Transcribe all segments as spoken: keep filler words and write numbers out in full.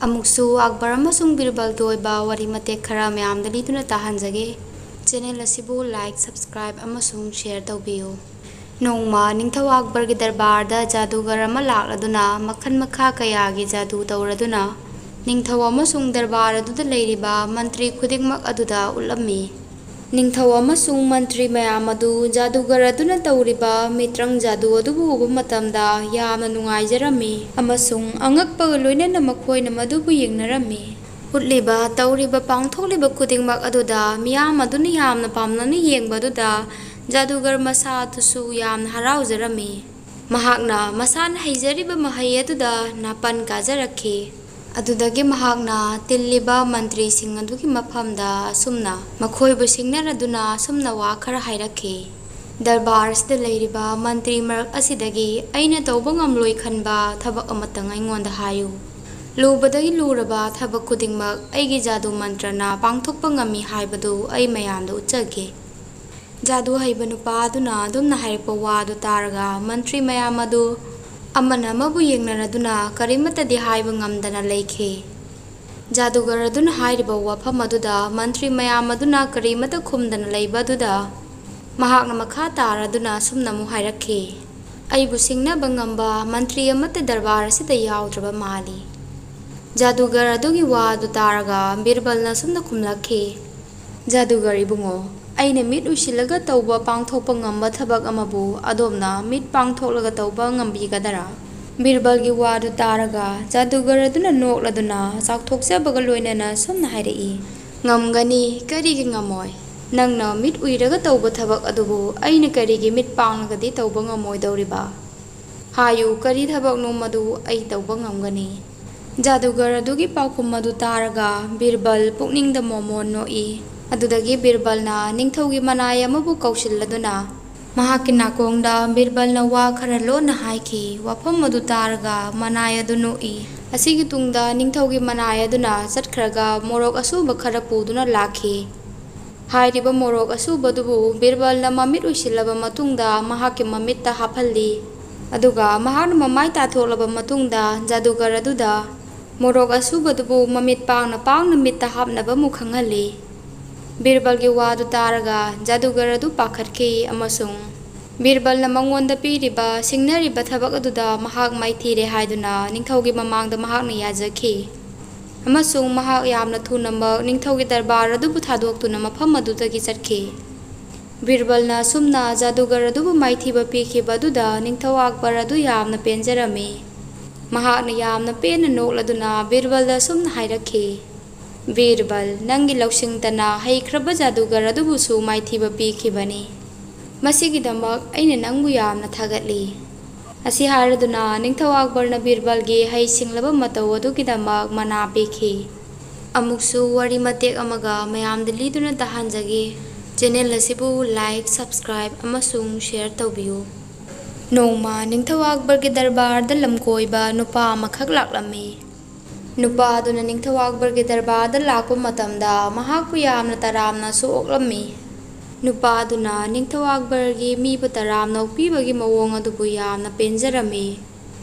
ꯑꯃꯨꯛꯁꯨ ꯑꯛꯕꯔ ꯑꯃꯁꯨꯡ ꯕꯤꯔꯕꯜꯒꯤ ꯑꯣꯏꯕ ꯋꯥꯔꯤ ꯃꯇꯦꯛ ꯈꯔ ꯃꯌꯥꯝꯗ ꯂꯤꯗꯨꯅ ꯇꯥꯍꯟꯖꯒꯦ꯫ Channel ꯑꯁꯤꯕꯨ like, subscribe ꯑꯃꯁꯨꯡ share ꯇꯧꯕꯤꯌꯨ꯫ ꯅꯣꯡꯃ ꯅꯤꯡꯊꯧ ꯑꯛꯕꯔꯒꯤ ꯗꯔꯕꯥꯔꯗ ꯖꯥꯗꯨꯒꯔ ꯑꯃ ꯂꯥꯛꯂꯗꯨꯅ ꯃꯈꯜ ꯃꯈꯥ ꯀꯌꯥꯒꯤ ꯖꯥꯗꯨ ꯇꯧꯔꯗꯨꯅ ꯅꯤꯡꯊꯧ ꯑꯃꯁꯨꯡ ꯗꯔꯕꯥꯔ ꯑꯗꯨꯗ ꯂꯩꯔꯤꯕ ꯃꯟꯇ꯭ꯔꯤ ꯈꯨꯗꯤꯡꯃꯛ ꯑꯗꯨꯗ ꯎꯠꯂꯝꯃꯤ꯫ ꯅꯤꯡꯊꯧ ꯑꯃꯁꯨꯡ ꯃꯟꯇ꯭ꯔꯤ ꯃꯌꯥꯝ ꯑꯗꯨ ꯖꯥꯗꯨꯒꯔ ꯑꯗꯨꯅ ꯇꯧꯔꯤꯕ ꯃꯤꯇ꯭ꯔꯪ ꯖꯥꯗꯨ ꯑꯗꯨꯕꯨ ꯎꯕ ꯃꯇꯝꯗ ꯌꯥꯝꯅ ꯅꯨꯡꯉꯥꯏꯖꯔꯝꯃꯤ ꯑꯃꯁꯨꯡ ꯑꯉꯛꯄꯒ ꯂꯣꯏꯅꯅ ꯃꯈꯣꯏꯅ ꯃꯗꯨꯕꯨ ꯌꯦꯡꯅꯔꯝꯃꯤ꯫ ꯎꯠꯂꯤꯕ, ꯇꯧꯔꯤꯕ, ꯄꯥꯡꯊꯣꯛꯂꯤꯕ ꯈꯨꯗꯤꯡꯃꯛ ꯑꯗꯨꯗ ꯃꯤꯌꯥꯝ ꯑꯗꯨꯅ ꯌꯥꯝꯅ ꯄꯥꯝꯅꯅ ꯌꯦꯡꯕ ꯑꯗꯨꯗ ꯖꯥꯗꯨꯒꯔ ꯃꯁꯥ ꯑꯗꯨꯁꯨ ꯌꯥꯝꯅ ꯍꯔꯥꯎꯖꯔꯝꯃꯤ꯫ ꯃꯍꯥꯛꯅ ꯃꯁꯥꯅ ꯍꯩꯖꯔꯤꯕ ꯃꯍꯩ ꯑꯗꯨꯗ ꯅꯥꯄꯟ ꯀꯥꯖꯔꯛꯈꯤ꯫ ꯑꯗꯨꯗꯒꯤ ꯃꯍꯥꯛꯅ ꯇꯤꯜꯂꯤꯕ ꯃꯟꯇ꯭ꯔꯤꯁꯤꯡ ꯑꯗꯨꯒꯤ ꯃꯐꯝꯗ ꯑꯁꯨꯝꯅ ꯃꯈꯣꯏꯕꯨ ꯁꯤꯡꯅꯔꯗꯨꯅ ꯑꯁꯨꯝꯅ ꯋꯥ ꯈꯔ ꯍꯥꯏꯔꯛꯈꯤ, "ꯗꯔꯕꯥꯔ ꯑꯁꯤꯗ ꯂꯩꯔꯤꯕ ꯃꯟꯇ꯭ꯔꯤ ꯃꯔꯛ ꯑꯁꯤꯗꯒꯤ ꯑꯩꯅ ꯇꯧꯕ ꯉꯝꯂꯣꯏ ꯈꯟꯕ ꯊꯕꯛ ꯑꯃꯇꯪ ꯑꯩꯉꯣꯟꯗ ꯍꯥꯏꯌꯨ꯫ ꯂꯨꯕꯗꯒꯤ ꯂꯨꯔꯕ ꯊꯕꯛ ꯈꯨꯗꯤꯡꯃꯛ ꯑꯩꯒꯤ ꯖꯥꯗꯨ ꯃꯟꯇ꯭ꯔꯅ ꯄꯥꯡꯊꯣꯛꯄ ꯉꯝꯃꯤ ꯍꯥꯏꯕꯗꯨ ꯑꯩ ꯃꯌꯥꯝꯗ ꯎꯠꯆꯒꯦ"꯫ ꯖꯥꯗꯨ ꯍꯩꯕ ꯅꯨꯄꯥ ꯑꯗꯨꯅ ꯑꯗꯨꯝꯅ ꯍꯥꯏꯔꯛꯄ ꯋꯥ ꯑꯗꯨ ꯇꯥꯔꯒ ꯃꯟꯇ꯭ꯔꯤ ꯃꯌꯥꯝ ꯑꯗꯨ ꯑꯃꯅ ꯑꯃꯕꯨ ꯌꯦꯡꯅꯔꯗꯨꯅ ꯀꯔꯤꯃꯠꯇꯗꯤ ꯍꯥꯏꯕ ꯉꯝꯗꯅ ꯂꯩꯈꯤ꯫ ꯖꯥꯗꯨꯒꯔ ꯑꯗꯨꯅ ꯍꯥꯏꯔꯤꯕ ꯋꯥꯐꯝ ꯑꯗꯨꯗ ꯃꯟꯇ꯭ꯔꯤ ꯃꯌꯥꯝ ꯑꯗꯨꯅ ꯀꯔꯤꯃꯠꯇ ꯈꯨꯝꯗꯅ ꯂꯩꯕ ꯑꯗꯨꯗ ꯃꯍꯥꯛꯅ ꯃꯈꯥ ꯇꯥꯔꯗꯨꯅ ꯑꯁꯨꯝꯅ ꯑꯃꯨꯛ ꯍꯥꯏꯔꯛꯈꯤ, "ꯑꯩꯕꯨ ꯁꯤꯡꯅꯕ ꯉꯝꯕ ꯃꯟꯇ꯭ꯔꯤ ꯑꯃꯠꯇ ꯗꯔꯕꯥꯔ ꯑꯁꯤꯗ ꯌꯥꯎꯗ꯭ꯔꯕ ꯃꯥꯜꯂꯤ"꯫ ꯖꯥꯗꯨꯒꯔ ꯑꯗꯨꯒꯤ ꯋꯥ ꯑꯗꯨ ꯇꯥꯔꯒ ꯕꯤꯔꯕꯜꯅ ꯑꯁꯨꯝꯅ ꯈꯨꯝꯂꯛꯈꯤ, "ꯖꯥꯗꯨꯒꯔ ꯏꯕꯨꯡꯉꯣ, ꯑꯩꯅ ꯃꯤꯠ ꯎꯏꯁꯤꯜꯂꯒ ꯇꯧꯕ ꯄꯥꯡꯊꯣꯛꯄ ꯉꯝꯕ ꯊꯕꯛ ꯑꯃꯕꯨ ꯑꯗꯣꯝꯅ ꯃꯤꯠ ꯄꯥꯡꯊꯣꯛꯂꯒ ꯇꯧꯕ ꯉꯝꯕꯤꯒꯗꯔꯥ?" ꯕꯤꯔꯕꯜꯒꯤ ꯋꯥꯗꯨ ꯇꯥꯔꯒ ꯖꯥꯗꯨꯒꯔ ꯑꯗꯨꯅ ꯅꯣꯛꯂꯗꯨꯅ ꯆꯥꯎꯊꯣꯛꯆꯕꯒ ꯂꯣꯏꯅꯅ ꯑꯁꯨꯝꯅ ꯍꯥꯏꯔꯛꯏ, "ꯉꯝꯒꯅꯤ, ꯀꯔꯤꯒꯤ ꯉꯝꯃꯣꯏ? ꯅꯪꯅ ꯃꯤꯠ ꯎꯏꯔꯒ ꯇꯧꯕ ꯊꯕꯛ ꯑꯗꯨꯕꯨ ꯑꯩꯅ ꯀꯔꯤꯒꯤ ꯃꯤꯠ ꯄꯥꯡꯂꯒꯗꯤ ꯇꯧꯕ ꯉꯝꯃꯣꯏꯗꯧꯔꯤꯕ? ꯍꯥꯏꯌꯨ, ꯀꯔꯤ ꯊꯕꯛꯅꯣ ꯃꯗꯨ ꯑꯩ ꯇꯧꯕ ꯉꯝꯒꯅꯤ?" ꯖꯥꯗꯨꯒꯔ ꯑꯗꯨꯒꯤ ꯄꯥꯎꯈꯨꯝ ꯑꯗꯨ ꯇꯥꯔꯒ ꯕꯤꯔꯕꯜ ꯄꯨꯛꯅꯤꯡꯗ ꯃꯣꯃꯣꯟ ꯅꯣꯛꯏ꯫ ꯑꯗꯨꯗꯒꯤ ꯕꯤꯔꯕꯜꯅ ꯅꯤꯡꯊꯧꯒꯤ ꯃꯅꯥꯏ ꯑꯃꯕꯨ ꯀꯧꯁꯤꯜꯂꯗꯨꯅ ꯃꯍꯥꯛꯀꯤ ꯅꯥꯀꯣꯡꯗ ꯕꯤꯔꯕꯜꯅ ꯋꯥ ꯈꯔ ꯂꯣꯟꯅ ꯍꯥꯏꯈꯤ꯫ ꯋꯥꯐꯝ ꯑꯗꯨ ꯇꯥꯔꯒ ꯃꯅꯥꯏ ꯑꯗꯨ ꯅꯣꯛꯏ꯫ ꯑꯁꯤꯒꯤ ꯇꯨꯡꯗ ꯅꯤꯡꯊꯧꯒꯤ ꯃꯅꯥꯏ ꯑꯗꯨꯅ ꯆꯠꯈ꯭ꯔꯒ ꯃꯣꯔꯣꯛ ꯑꯁꯨꯕ ꯈꯔ ꯄꯨꯗꯨꯅ ꯂꯥꯛꯈꯤ꯫ ꯍꯥꯏꯔꯤꯕ ꯃꯣꯔꯣꯛ ꯑꯁꯨꯕꯗꯨꯕꯨ ꯕꯤꯔꯕꯜꯅ ꯃꯃꯤꯠ ꯎꯏꯁꯤꯜꯂꯕ ꯃꯇꯨꯡꯗ ꯃꯍꯥꯛꯀꯤ ꯃꯃꯤꯠꯇ ꯍꯥꯞꯍꯜꯂꯤ꯫ ꯑꯗꯨꯒ ꯃꯍꯥꯛꯅ ꯃꯃꯥꯏ ꯇꯥꯊꯣꯛꯂꯕ ꯃꯇꯨꯡꯗ ꯖꯥꯗꯨꯒꯔ ꯑꯗꯨꯗ ꯃꯣꯔꯣꯛ ꯑꯁꯨꯕꯗꯨꯕꯨ ꯃꯃꯤꯠ ꯄꯥꯡꯅ ꯄꯥꯡꯅ ꯃꯤꯠꯇ ꯍꯥꯞꯅꯕ ꯑꯃꯨꯛ ꯈꯪꯍꯜꯂꯤ꯫ ꯕꯤꯔꯕꯜꯒꯤ ꯋꯥꯗꯨ ꯇꯥꯔꯒ ꯖꯥꯗꯨꯒꯔ ꯑꯗꯨ ꯄꯥꯈꯠꯈꯤ ꯑꯃꯁꯨꯡ ꯕꯤꯔꯕꯜꯅ ꯃꯉꯣꯟꯗ ꯄꯤꯔꯤꯕ ꯁꯤꯡꯅꯔꯤꯕ ꯊꯕꯛ ꯑꯗꯨꯗ ꯃꯍꯥꯛ ꯃꯥꯏꯊꯤꯔꯦ ꯍꯥꯏꯗꯨꯅ ꯅꯤꯡꯊꯧꯒꯤ ꯃꯃꯥꯡꯗ ꯃꯍꯥꯛꯅ ꯌꯥꯖꯈꯤ꯫ ꯑꯃꯁꯨꯡ ꯃꯍꯥꯛ ꯌꯥꯝꯅ ꯊꯨꯅꯃꯛ ꯅꯤꯡꯊꯧꯒꯤ ꯗꯔꯕꯥꯔ ꯑꯗꯨꯕꯨ ꯊꯥꯗꯣꯛꯇꯨꯅ ꯃꯐꯝ ꯑꯗꯨꯗꯒꯤ ꯆꯠꯈꯤ꯫ ꯕꯤꯔꯕꯜꯅ ꯑꯁꯨꯝꯅ ꯖꯥꯗꯨꯒꯔ ꯑꯗꯨꯕꯨ ꯃꯥꯏꯊꯤꯕ ꯄꯤꯈꯤꯕ ꯑꯗꯨꯗ ꯅꯤꯡꯊꯧ ꯑꯛꯕꯔ ꯑꯗꯨ ꯌꯥꯝꯅ ꯄꯦꯟꯖꯔꯝꯃꯤ꯫ ꯃꯍꯥꯛꯅ ꯌꯥꯝꯅ ꯄꯦꯟꯅ ꯅꯣꯛꯂꯗꯨꯅ ꯕꯤꯔꯕꯜꯗ ꯑꯁꯨꯝꯅ ꯍꯥꯏꯔꯛꯈꯤ, "ꯕꯤꯔꯕꯜ, ꯅꯪꯒꯤ ꯂꯧꯁꯤꯡꯇꯅ ꯍꯩꯈ꯭ꯔꯕ ꯖꯥꯗꯨꯒꯔ ꯑꯗꯨꯕꯨꯁꯨ ꯃꯥꯏꯊꯤꯕ ꯄꯤꯈꯤꯕꯅꯤ꯫ ꯃꯁꯤꯒꯤꯗꯃꯛ ꯑꯩꯅ ꯅꯪꯕꯨ ꯌꯥꯝꯅ ꯊꯥꯒꯠꯂꯤ"꯫ ꯑꯁꯤ ꯍꯥꯏꯔꯗꯨꯅ ꯅꯤꯡꯊꯧ ꯑꯛꯕꯔꯅ ꯕꯤꯔꯕꯜꯒꯤ ꯍꯩ ꯁꯤꯡꯂꯕ ꯃꯇꯧ ꯑꯗꯨꯒꯤꯗꯃꯛ ꯃꯅꯥ ꯄꯤꯈꯤ꯫ ꯑꯃꯨꯛꯁꯨ ꯋꯥꯔꯤ ꯃꯇꯦꯛ ꯑꯃꯒ ꯃꯌꯥꯝꯗ ꯂꯤꯗꯨꯅ ꯇꯥꯍꯟꯖꯒꯦ꯫ ꯆꯦꯅꯦꯜ ꯑꯁꯤꯕꯨ ꯂꯥꯏꯛ, ꯁꯕꯁꯀ꯭ꯔꯥꯏꯕ ꯑꯃꯁꯨꯡ ꯁꯤꯌꯔ ꯇꯧꯕꯤꯌꯨ꯫ ꯅꯣꯡꯃ ꯅꯤꯡꯊꯧ ꯑꯛꯕꯔꯒꯤ ꯗꯔꯕꯥꯔꯗ ꯂꯝꯀꯣꯏꯕ ꯅꯨꯄꯥ ꯑꯃꯈꯛ ꯂꯥꯛꯂꯝꯃꯤ꯫ ꯅꯨꯄꯥ ꯑꯗꯨꯅ ꯅꯤꯡꯊꯧ ꯑꯛꯕꯔꯒꯤ ꯗꯔꯕꯥꯔꯗ ꯂꯥꯛꯄ ꯃꯇꯝꯗ ꯃꯍꯥꯛꯄꯨ ꯌꯥꯝꯅ ꯇꯔꯥꯝꯅꯁꯨ ꯑꯣꯛꯂꯝꯃꯤ꯫ ꯅꯨꯄꯥ ꯑꯗꯨꯅ ꯅꯤꯡꯊꯧ ꯑꯛꯕꯔꯒꯤ ꯃꯤꯕꯨ ꯇꯔꯥꯝꯅ ꯑꯣꯛꯄꯤꯕꯒꯤ ꯃꯑꯣꯡ ꯑꯗꯨꯕꯨ ꯌꯥꯝꯅ ꯄꯦꯟꯖꯔꯝꯃꯤ꯫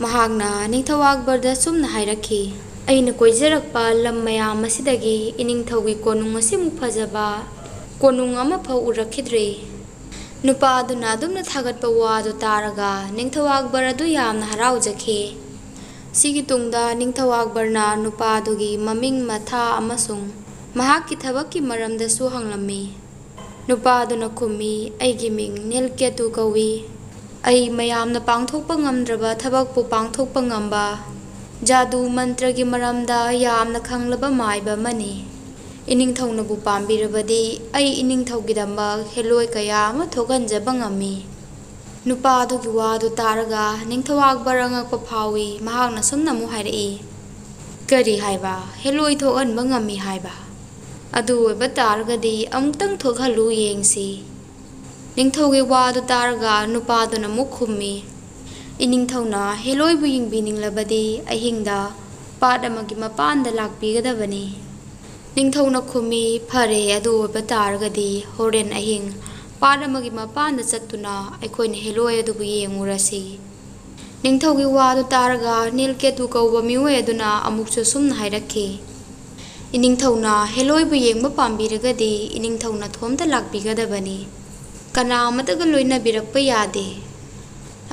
ꯃꯍꯥꯛꯅ ꯅꯤꯡꯊꯧ ꯑꯛꯕꯔꯗ ꯁꯨꯝꯅ ꯍꯥꯏꯔꯛꯈꯤ, "ꯑꯩꯅ ꯀꯣꯏꯖꯔꯛꯄ ꯂꯝ ꯃꯌꯥꯝ ꯑꯁꯤꯗꯒꯤ ꯏꯅꯤꯡꯊꯧꯒꯤ ꯀꯣꯅꯨꯡ ꯑꯁꯤꯃꯨꯛ ꯐꯖꯕ ꯀꯣꯅꯨꯡ ꯑꯃꯐꯥꯎ ꯎꯔꯛꯈꯤꯗ꯭ꯔꯤ"꯫ ꯅꯨꯄꯥ ꯑꯗꯨꯅ ꯑꯗꯨꯝꯅ ꯊꯥꯒꯠꯄ ꯋꯥꯗꯨ ꯇꯥꯔꯒ ꯅꯤꯡꯊꯧ ꯑꯛꯕꯔ ꯑꯗꯨ ꯌꯥꯝꯅ ꯍꯔꯥꯎꯖꯈꯤ꯫ ꯁꯤꯒꯤ ꯇꯨꯡꯗ ꯅꯤꯡꯊꯧ ꯑꯛꯕꯔꯅ ꯅꯨꯄꯥ ꯑꯗꯨꯒꯤ ꯃꯃꯤꯡ, ꯃꯊꯥ ꯑꯃꯁꯨꯡ ꯃꯍꯥꯛꯀꯤ ꯊꯕꯛꯀꯤ ꯃꯔꯝꯗꯁꯨ ꯍꯪꯂꯝꯃꯤ꯫ ꯅꯨꯄꯥ ꯑꯗꯨꯅ ꯈꯨꯝꯃꯤ, "ꯑꯩꯒꯤ ꯃꯤꯡ ꯅꯤꯜꯀꯦꯇꯨ ꯀꯧꯏ꯫ ꯑꯩ ꯃꯌꯥꯝꯅ ꯄꯥꯡꯊꯣꯛꯄ ꯉꯝꯗ꯭ꯔꯕ ꯊꯕꯛꯄꯨ ꯄꯥꯡꯊꯣꯛꯄ ꯉꯝꯕ, ꯖꯥꯗꯨ ꯃꯟꯇ꯭ꯔꯒꯤ ꯃꯔꯝꯗ ꯌꯥꯝꯅ ꯈꯪꯂꯕ ꯃꯥꯏꯕ ꯑꯃꯅꯤ꯫ ꯏꯅꯤꯡꯊꯧꯅꯕꯨ ꯄꯥꯝꯕꯤꯔꯕꯗꯤ ꯑꯩ ꯏꯅꯤꯡꯊꯧꯒꯤꯗꯃꯛ ꯍꯦꯂꯣꯏ ꯀꯌꯥ ꯑꯃ ꯊꯣꯛꯍꯟꯖꯕ ꯉꯝꯃꯤ"꯫ ꯅꯨꯄꯥ ꯑꯗꯨꯒꯤ ꯋꯥꯗꯨ ꯇꯥꯔꯒ ꯅꯤꯡꯊꯧ ꯑꯛꯕꯔ ꯑꯉꯛꯄ ꯐꯥꯎꯏ꯫ ꯃꯍꯥꯛꯅ ꯁꯨꯝꯅ ꯑꯃꯨꯛ ꯍꯥꯏꯔꯛꯏ, "ꯀꯔꯤ ꯍꯥꯏꯕ? ꯍꯦꯂꯣꯏ ꯊꯣꯛꯍꯟꯕ ꯉꯝꯃꯤ ꯍꯥꯏꯕ? ꯑꯗꯨ ꯑꯣꯏꯕ ꯇꯥꯔꯒꯗꯤ ꯑꯃꯨꯛꯇꯪ ꯊꯣꯛꯍꯜꯂꯨ ꯌꯦꯡꯁꯤ"꯫ ꯅꯤꯡꯊꯧꯒꯤ ꯋꯥꯗꯨ ꯇꯥꯔꯒ ꯅꯨꯄꯥꯗꯨꯅ ꯑꯃꯨꯛ ꯈꯨꯝꯃꯤ, "ꯏꯅꯤꯡꯊꯧꯅ ꯍꯦꯂꯣꯏꯕꯨ ꯌꯦꯡꯕꯤꯅꯤꯡꯂꯕꯗꯤ ꯑꯍꯤꯡꯗ ꯄꯥꯠ ꯑꯃꯒꯤ ꯃꯄꯥꯟꯗ ꯂꯥꯛꯄꯤꯒꯗꯕꯅꯤ"꯫ ꯅꯤꯡꯊꯧꯅ ꯈꯨꯝꯃꯤ, "ꯐꯔꯦ, ꯑꯗꯨ ꯑꯣꯏꯕ ꯇꯥꯔꯒꯗꯤ ꯍꯣꯔꯦꯟ ꯑꯍꯤꯡ ꯄꯥꯠ ꯑꯃꯒꯤ ꯃꯄꯥꯟꯗ ꯆꯠꯇꯨꯅ ꯑꯩꯈꯣꯏꯅ ꯍꯦꯂꯣꯏ ꯑꯗꯨꯕꯨ ꯌꯦꯡꯉꯨꯔꯁꯤ"꯫ ꯅꯤꯡꯊꯧꯒꯤ ꯋꯥꯗꯨ ꯇꯥꯔꯒ ꯅꯤꯜꯀꯦꯇꯨ ꯀꯧꯕ ꯃꯤꯑꯣꯏ ꯑꯗꯨꯅ ꯑꯃꯨꯛꯁꯨ ꯑꯁꯨꯝꯅ ꯍꯥꯏꯔꯛꯈꯤ, "ꯏꯅꯤꯡꯊꯧꯅ ꯍꯦꯂꯣꯏꯕꯨ ꯌꯦꯡꯕ ꯄꯥꯝꯕꯤꯔꯒꯗꯤ ꯏꯅꯤꯡꯊꯧꯅ ꯊꯣꯝꯇ ꯂꯥꯛꯄꯤꯒꯗꯕꯅꯤ꯫ ꯀꯅꯥ ꯑꯃꯠꯇꯒ ꯂꯣꯏꯅꯕꯤꯔꯛꯄ ꯌꯥꯗꯦ"꯫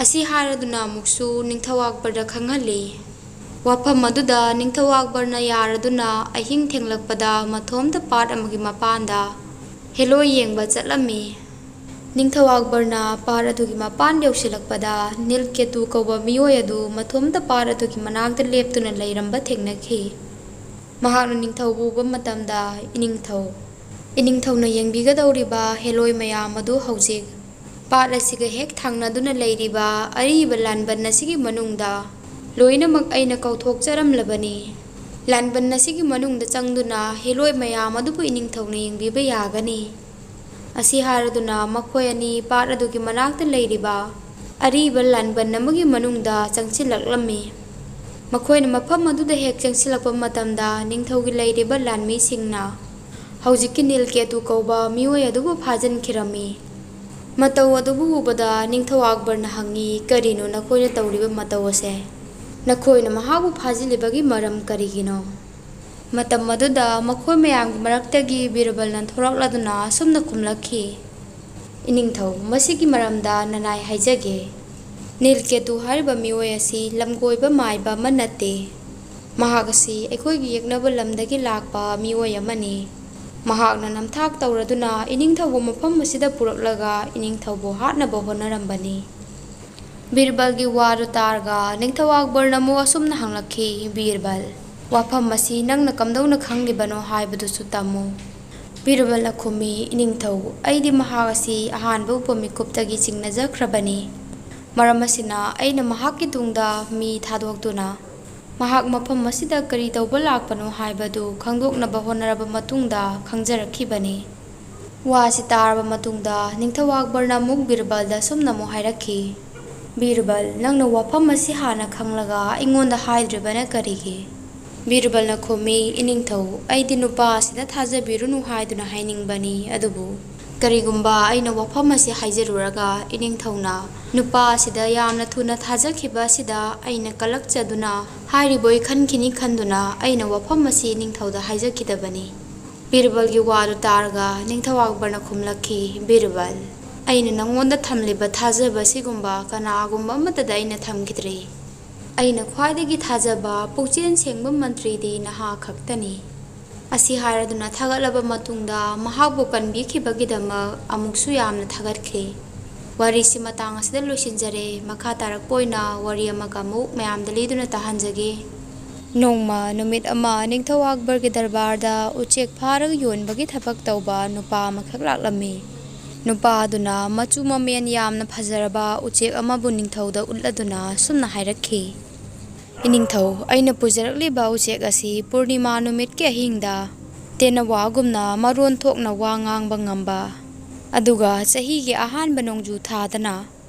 ꯑꯁꯤ ꯍꯥꯏꯔꯗꯨꯅ ꯑꯃꯨꯛꯁꯨ ꯅꯤꯡꯊꯧ ꯑꯛꯕꯔꯗ ꯈꯪꯍꯜꯂꯤ꯫ ꯋꯥꯐꯝ ꯑꯗꯨꯗ ꯅꯤꯡꯊꯧ ꯑꯛꯕꯔꯅ ꯌꯥꯔꯗꯨꯅ ꯑꯍꯤꯡ ꯊꯦꯡꯂꯛꯄꯗ ꯃꯊꯣꯝꯇ ꯄꯥꯠ ꯑꯃꯒꯤ ꯃꯄꯥꯟꯗ ꯍꯦꯂꯣꯏ ꯌꯦꯡꯕ ꯆꯠꯂꯝꯃꯤ꯫ ꯅꯤꯡꯊꯧ ꯑꯛꯕꯔꯅ ꯄꯥꯠ ꯑꯗꯨꯒꯤ ꯃꯄꯥꯟ ꯌꯧꯁꯤꯜꯂꯛꯄꯗ ꯅꯤꯜꯀꯦꯇꯨ ꯀꯧꯕ ꯃꯤꯑꯣꯏ ꯑꯗꯨ ꯃꯊꯣꯝꯇ ꯄꯥꯠ ꯑꯗꯨꯒꯤ ꯃꯅꯥꯛꯇ ꯂꯦꯞꯇꯨꯅ ꯂꯩꯔꯝꯕ ꯊꯦꯡꯅꯈꯤ꯫ ꯃꯍꯥꯛꯅ ꯅꯤꯡꯊꯧꯕꯨ ꯎꯕ ꯃꯇꯝꯗ, "ꯏꯅꯤꯡꯊꯧ, ꯏꯅꯤꯡꯊꯧꯅ ꯌꯦꯡꯕꯤꯒꯗꯧꯔꯤꯕ ꯍꯦꯂꯣꯏ ꯃꯌꯥꯝ ꯑꯗꯨ ꯍꯧꯖꯤꯛ ꯄꯥꯠ ꯑꯁꯤꯒ ꯍꯦꯛ ꯊꯪꯅꯗꯨꯅ ꯂꯩꯔꯤꯕ ꯑꯔꯤꯕ ꯂꯥꯟꯕꯟ ꯑꯁꯤꯒꯤ ꯃꯅꯨꯡꯗ ꯂꯣꯏꯅꯃꯛ ꯑꯩꯅ ꯀꯧꯊꯣꯛꯆꯔꯝꯂꯕꯅꯤ꯫ ꯂꯥꯟꯕꯟ ꯑꯁꯤꯒꯤ ꯃꯅꯨꯡꯗ ꯆꯪꯗꯨꯅ ꯍꯦꯂꯣꯏ ꯃꯌꯥꯝ ꯑꯗꯨꯕꯨ ꯏꯅꯤꯡꯊꯧꯅ ꯌꯦꯡꯕꯤꯕ ꯌꯥꯒꯅꯤ"꯫ ꯑꯁꯤ ꯍꯥꯏꯔꯗꯨꯅ ꯃꯈꯣꯏ ꯑꯅꯤ ꯄꯥꯠ ꯑꯗꯨꯒꯤ ꯃꯅꯥꯛꯇ ꯂꯩꯔꯤꯕ ꯑꯔꯤꯕ ꯂꯥꯟꯕꯟ ꯑꯃꯒꯤ ꯃꯅꯨꯡꯗ ꯆꯪꯁꯤꯜꯂꯛꯂꯝꯃꯤ꯫ ꯃꯈꯣꯏꯅ ꯃꯐꯝ ꯑꯗꯨꯗ ꯍꯦꯛ ꯆꯪꯁꯤꯜꯂꯛꯄ ꯃꯇꯝꯗ ꯅꯤꯡꯊꯧꯒꯤ ꯂꯩꯔꯤꯕ ꯂꯥꯟꯃꯤꯁꯤꯡꯅ ꯍꯧꯖꯤꯛꯀꯤ ꯅꯤꯜꯀꯦꯇꯨ ꯀꯧꯕ ꯃꯤꯑꯣꯏ ꯑꯗꯨꯕꯨ ꯐꯥꯖꯤꯟꯈꯤꯔꯝꯃꯤ꯫ ꯃꯇꯧ ꯑꯗꯨꯕꯨ ꯎꯕꯗ ꯅꯤꯡꯊꯧ ꯑꯛꯕꯔꯅ ꯍꯪꯉꯤ, "ꯀꯔꯤꯅꯣ ꯅꯈꯣꯏꯅ ꯇꯧꯔꯤꯕ ꯃꯇꯧ ꯑꯁꯦ? ꯅꯈꯣꯏꯅ ꯃꯍꯥꯛꯄꯨ ꯐꯥꯖꯤꯜꯂꯤꯕꯒꯤ ꯃꯔꯝ ꯀꯔꯤꯒꯤꯅꯣ?" ꯃꯇꯝ ꯑꯗꯨꯗ ꯃꯈꯣꯏ ꯃꯌꯥꯝꯒꯤ ꯃꯔꯛꯇꯒꯤ ꯕꯤꯔꯕꯜꯅ ꯊꯣꯔꯛꯂꯗꯨꯅ ꯑꯁꯨꯝꯅ ꯈꯨꯝꯂꯛꯈꯤ, "ꯏꯅꯤꯡꯊꯧ, ꯃꯁꯤꯒꯤ ꯃꯔꯝꯗ ꯅꯅꯥꯏ ꯍꯥꯏꯖꯒꯦ꯫ ꯅꯤꯜꯀꯦꯇꯨ ꯍꯥꯏꯔꯤꯕ ꯃꯤꯑꯣꯏ ꯑꯁꯤ ꯂꯝꯀꯣꯏꯕ ꯃꯥꯏꯕ ꯑꯃ ꯅꯠꯇꯦ꯫ ꯃꯍꯥꯛ ꯑꯁꯤ ꯑꯩꯈꯣꯏꯒꯤ ꯌꯦꯛꯅꯕ ꯂꯝꯗꯒꯤ ꯂꯥꯛꯄ ꯃꯤꯑꯣꯏ ꯑꯃꯅꯤ꯫ ꯃꯍꯥꯛꯅ ꯅꯝꯊꯥꯛ ꯇꯧꯔꯗꯨꯅ ꯏꯅꯤꯡꯊꯧꯕꯨ ꯃꯐꯝ ꯑꯁꯤꯗ ꯄꯨꯔꯛꯂꯒ ꯏꯅꯤꯡꯊꯧꯕꯨ ꯍꯥꯠꯅꯕ ꯍꯣꯠꯅꯔꯝꯕꯅꯤ"꯫ ꯕꯤꯔꯕꯜꯒꯤ ꯋꯥꯗꯨ ꯇꯥꯔꯒ ꯅꯤꯡꯊꯧ ꯑꯛꯕꯔꯅ ꯑꯃꯨꯛ ꯑꯁꯨꯝꯅ ꯍꯪꯂꯛꯈꯤ, "ꯕꯤꯔꯕꯜ, ꯋꯥꯐꯝ ꯑꯁꯤ ꯅꯪꯅ ꯀꯝꯗꯧꯅ ꯈꯪꯂꯤꯕꯅꯣ ꯍꯥꯏꯕꯗꯨꯁꯨ ꯇꯝꯃꯨ"꯫ ꯕꯤꯔꯕꯜꯅ ꯈꯨꯝꯃꯤ, "ꯏꯅꯤꯡꯊꯧ, ꯑꯩꯗꯤ ꯃꯍꯥꯛ ꯑꯁꯤ ꯑꯍꯥꯟꯕ ꯎꯕ ꯃꯤꯀꯨꯞꯇꯒꯤ ꯆꯤꯡꯅꯖꯈ꯭ꯔꯕꯅꯤ꯫ ꯃꯔꯝ ꯑꯁꯤꯅ ꯑꯩꯅ ꯃꯍꯥꯛꯀꯤ ꯇꯨꯡꯗ ꯃꯤ ꯊꯥꯗꯣꯛꯇꯨꯅ ꯃꯍꯥꯛ ꯃꯐꯝ ꯑꯁꯤꯗ ꯀꯔꯤ ꯇꯧꯕ ꯂꯥꯛꯄꯅꯣ ꯍꯥꯏꯕꯗꯨ ꯈꯪꯗꯣꯛꯅꯕ ꯍꯣꯠꯅꯔꯕ ꯃꯇꯨꯡꯗ ꯈꯪꯖꯔꯛꯈꯤꯕꯅꯤ"꯫ ꯋꯥꯁꯤ ꯇꯥꯔꯕ ꯃꯇꯨꯡꯗ ꯅꯤꯡꯊꯧ ꯑꯛꯕꯔꯅ ꯑꯃꯨꯛ ꯕꯤꯔꯕꯜꯗ ꯑꯁꯨꯝꯅ ꯑꯃꯨꯛ ꯍꯥꯏꯔꯛꯈꯤ, "ꯕꯤꯔꯕꯜ, ꯅꯪꯅ ꯋꯥꯐꯝ ꯑꯁꯤ ꯍꯥꯟꯅ ꯈꯪꯂꯒ ꯑꯩꯉꯣꯟꯗ ꯍꯥꯏꯗ꯭ꯔꯤꯕꯅ ꯀꯔꯤꯒꯤ?" ꯕꯤꯔꯕꯜꯅ ꯈꯨꯝꯃꯤ, "ꯏꯅꯤꯡꯊꯧ, ꯑꯩꯗꯤ ꯅꯨꯄꯥ ꯑꯁꯤꯗ ꯊꯥꯖꯕꯤꯔꯨꯅꯨ ꯍꯥꯏꯗꯨꯅ ꯍꯥꯏꯅꯤꯡꯕꯅꯤ, ꯑꯗꯨꯕꯨ ꯀꯔꯤꯒꯨꯝꯕ ꯑꯩꯅ ꯋꯥꯐꯝ ꯑꯁꯤ ꯍꯥꯏꯖꯔꯨꯔꯒ ꯏꯅꯤꯡꯊꯧꯅ ꯅꯨꯄꯥ ꯑꯁꯤꯗ ꯌꯥꯝꯅ ꯊꯨꯅ ꯊꯥꯖꯈꯤꯕ ꯑꯁꯤꯗ ꯑꯩꯅ ꯀꯂꯛꯆꯗꯨꯅ, ꯍꯥꯏꯔꯤꯕꯣꯏ ꯈꯟꯈꯤꯅꯤ ꯈꯟꯗꯨꯅ ꯑꯩꯅ ꯋꯥꯐꯝ ꯑꯁꯤ ꯅꯤꯡꯊꯧꯗ ꯍꯥꯏꯖꯈꯤꯗꯕꯅꯤ꯫ ꯕꯤꯔꯕꯜꯒꯤ ꯋꯥꯗꯨ ꯇꯥꯔꯒ ꯅꯤꯡꯊꯧ ꯑꯛꯕꯔꯅ ꯈꯨꯝꯂꯛꯈꯤ, "ꯕꯤꯔꯕꯜ, ꯑꯩꯅ ꯅꯪꯉꯣꯟꯗ ꯊꯝꯂꯤꯕ ꯊꯥꯖꯕ ꯑꯁꯤꯒꯨꯝꯕ ꯀꯅꯥꯒꯨꯝꯕ ꯑꯃꯠꯇꯗ ꯑꯩꯅ ꯊꯝꯈꯤꯗ꯭ꯔꯤ꯫ ꯑꯩꯅ ꯈ꯭ꯋꯥꯏꯗꯒꯤ ꯊꯥꯖꯕ ꯄꯨꯛꯆꯦꯜ ꯁꯦꯡꯕ ꯃꯟꯇ꯭ꯔꯤꯗꯤ ꯅꯍꯥꯛ ꯈꯛꯇꯅꯤ"꯫ ꯑꯁꯤ ꯍꯥꯏꯔꯗꯨꯅ ꯊꯥꯒꯠꯂꯕ ꯃꯇꯨꯡꯗ ꯃꯍꯥꯛꯄꯨ ꯀꯟꯕꯤꯈꯤꯕꯒꯤꯗꯃꯛ ꯑꯃꯨꯛꯁꯨ ꯌꯥꯝꯅ ꯊꯥꯒꯠꯈꯤ꯫ ꯋꯥꯔꯤꯁꯤ ꯃꯇꯥꯡ ꯑꯁꯤꯗ ꯂꯣꯏꯁꯤꯟꯖꯔꯦ꯫ ꯃꯈꯥ ꯇꯥꯔꯛꯄ ꯑꯣꯏꯅ ꯋꯥꯔꯤ ꯑꯃꯒ ꯑꯃꯨꯛ ꯃꯌꯥꯝꯗ ꯂꯤꯗꯨꯅ ꯇꯥꯍꯟꯖꯒꯦ꯫ ꯅꯣꯡꯃ ꯅꯨꯃꯤꯠ ꯑꯃ ꯅꯤꯡꯊꯧ ꯑꯛꯕꯔꯒꯤ ꯗꯔꯕꯥꯔꯗ ꯎꯆꯦꯛ ꯐꯥꯔꯒ ꯌꯣꯟꯕꯒꯤ ꯊꯕꯛ ꯇꯧꯕ ꯅꯨꯄꯥ ꯑꯃꯈꯛ ꯂꯥꯛꯂꯝꯃꯤ꯫ ꯅꯨꯄꯥ ꯑꯗꯨꯅ ꯃꯆꯨ ꯃꯃꯦꯟ ꯌꯥꯝꯅ ꯐꯖꯔꯕ ꯎꯆꯦꯛ ꯑꯃꯕꯨ ꯅꯤꯡꯊꯧꯗ ꯎꯠꯂꯗꯨꯅ ꯁꯨꯝꯅ ꯍꯥꯏꯔꯛꯈꯤ, "ꯏꯅꯤꯡꯊꯧ, ꯑꯩꯅ ꯄꯨꯖꯔꯛꯂꯤꯕ ꯎꯆꯦꯛ ꯑꯁꯤ ꯄꯨꯔꯅꯤꯃꯥ ꯅꯨꯃꯤꯠꯀꯤ ꯑꯍꯤꯡꯗ ꯇꯦꯅꯋꯥꯒꯨꯝꯅ ꯃꯔꯣꯟ ꯊꯣꯛꯅ ꯋꯥ ꯉꯥꯡꯕ ꯉꯝꯕ, ꯑꯗꯨꯒ ꯆꯍꯤꯒꯤ ꯑꯍꯥꯟꯕ ꯅꯣꯡꯖꯨ ꯊꯥꯗꯅ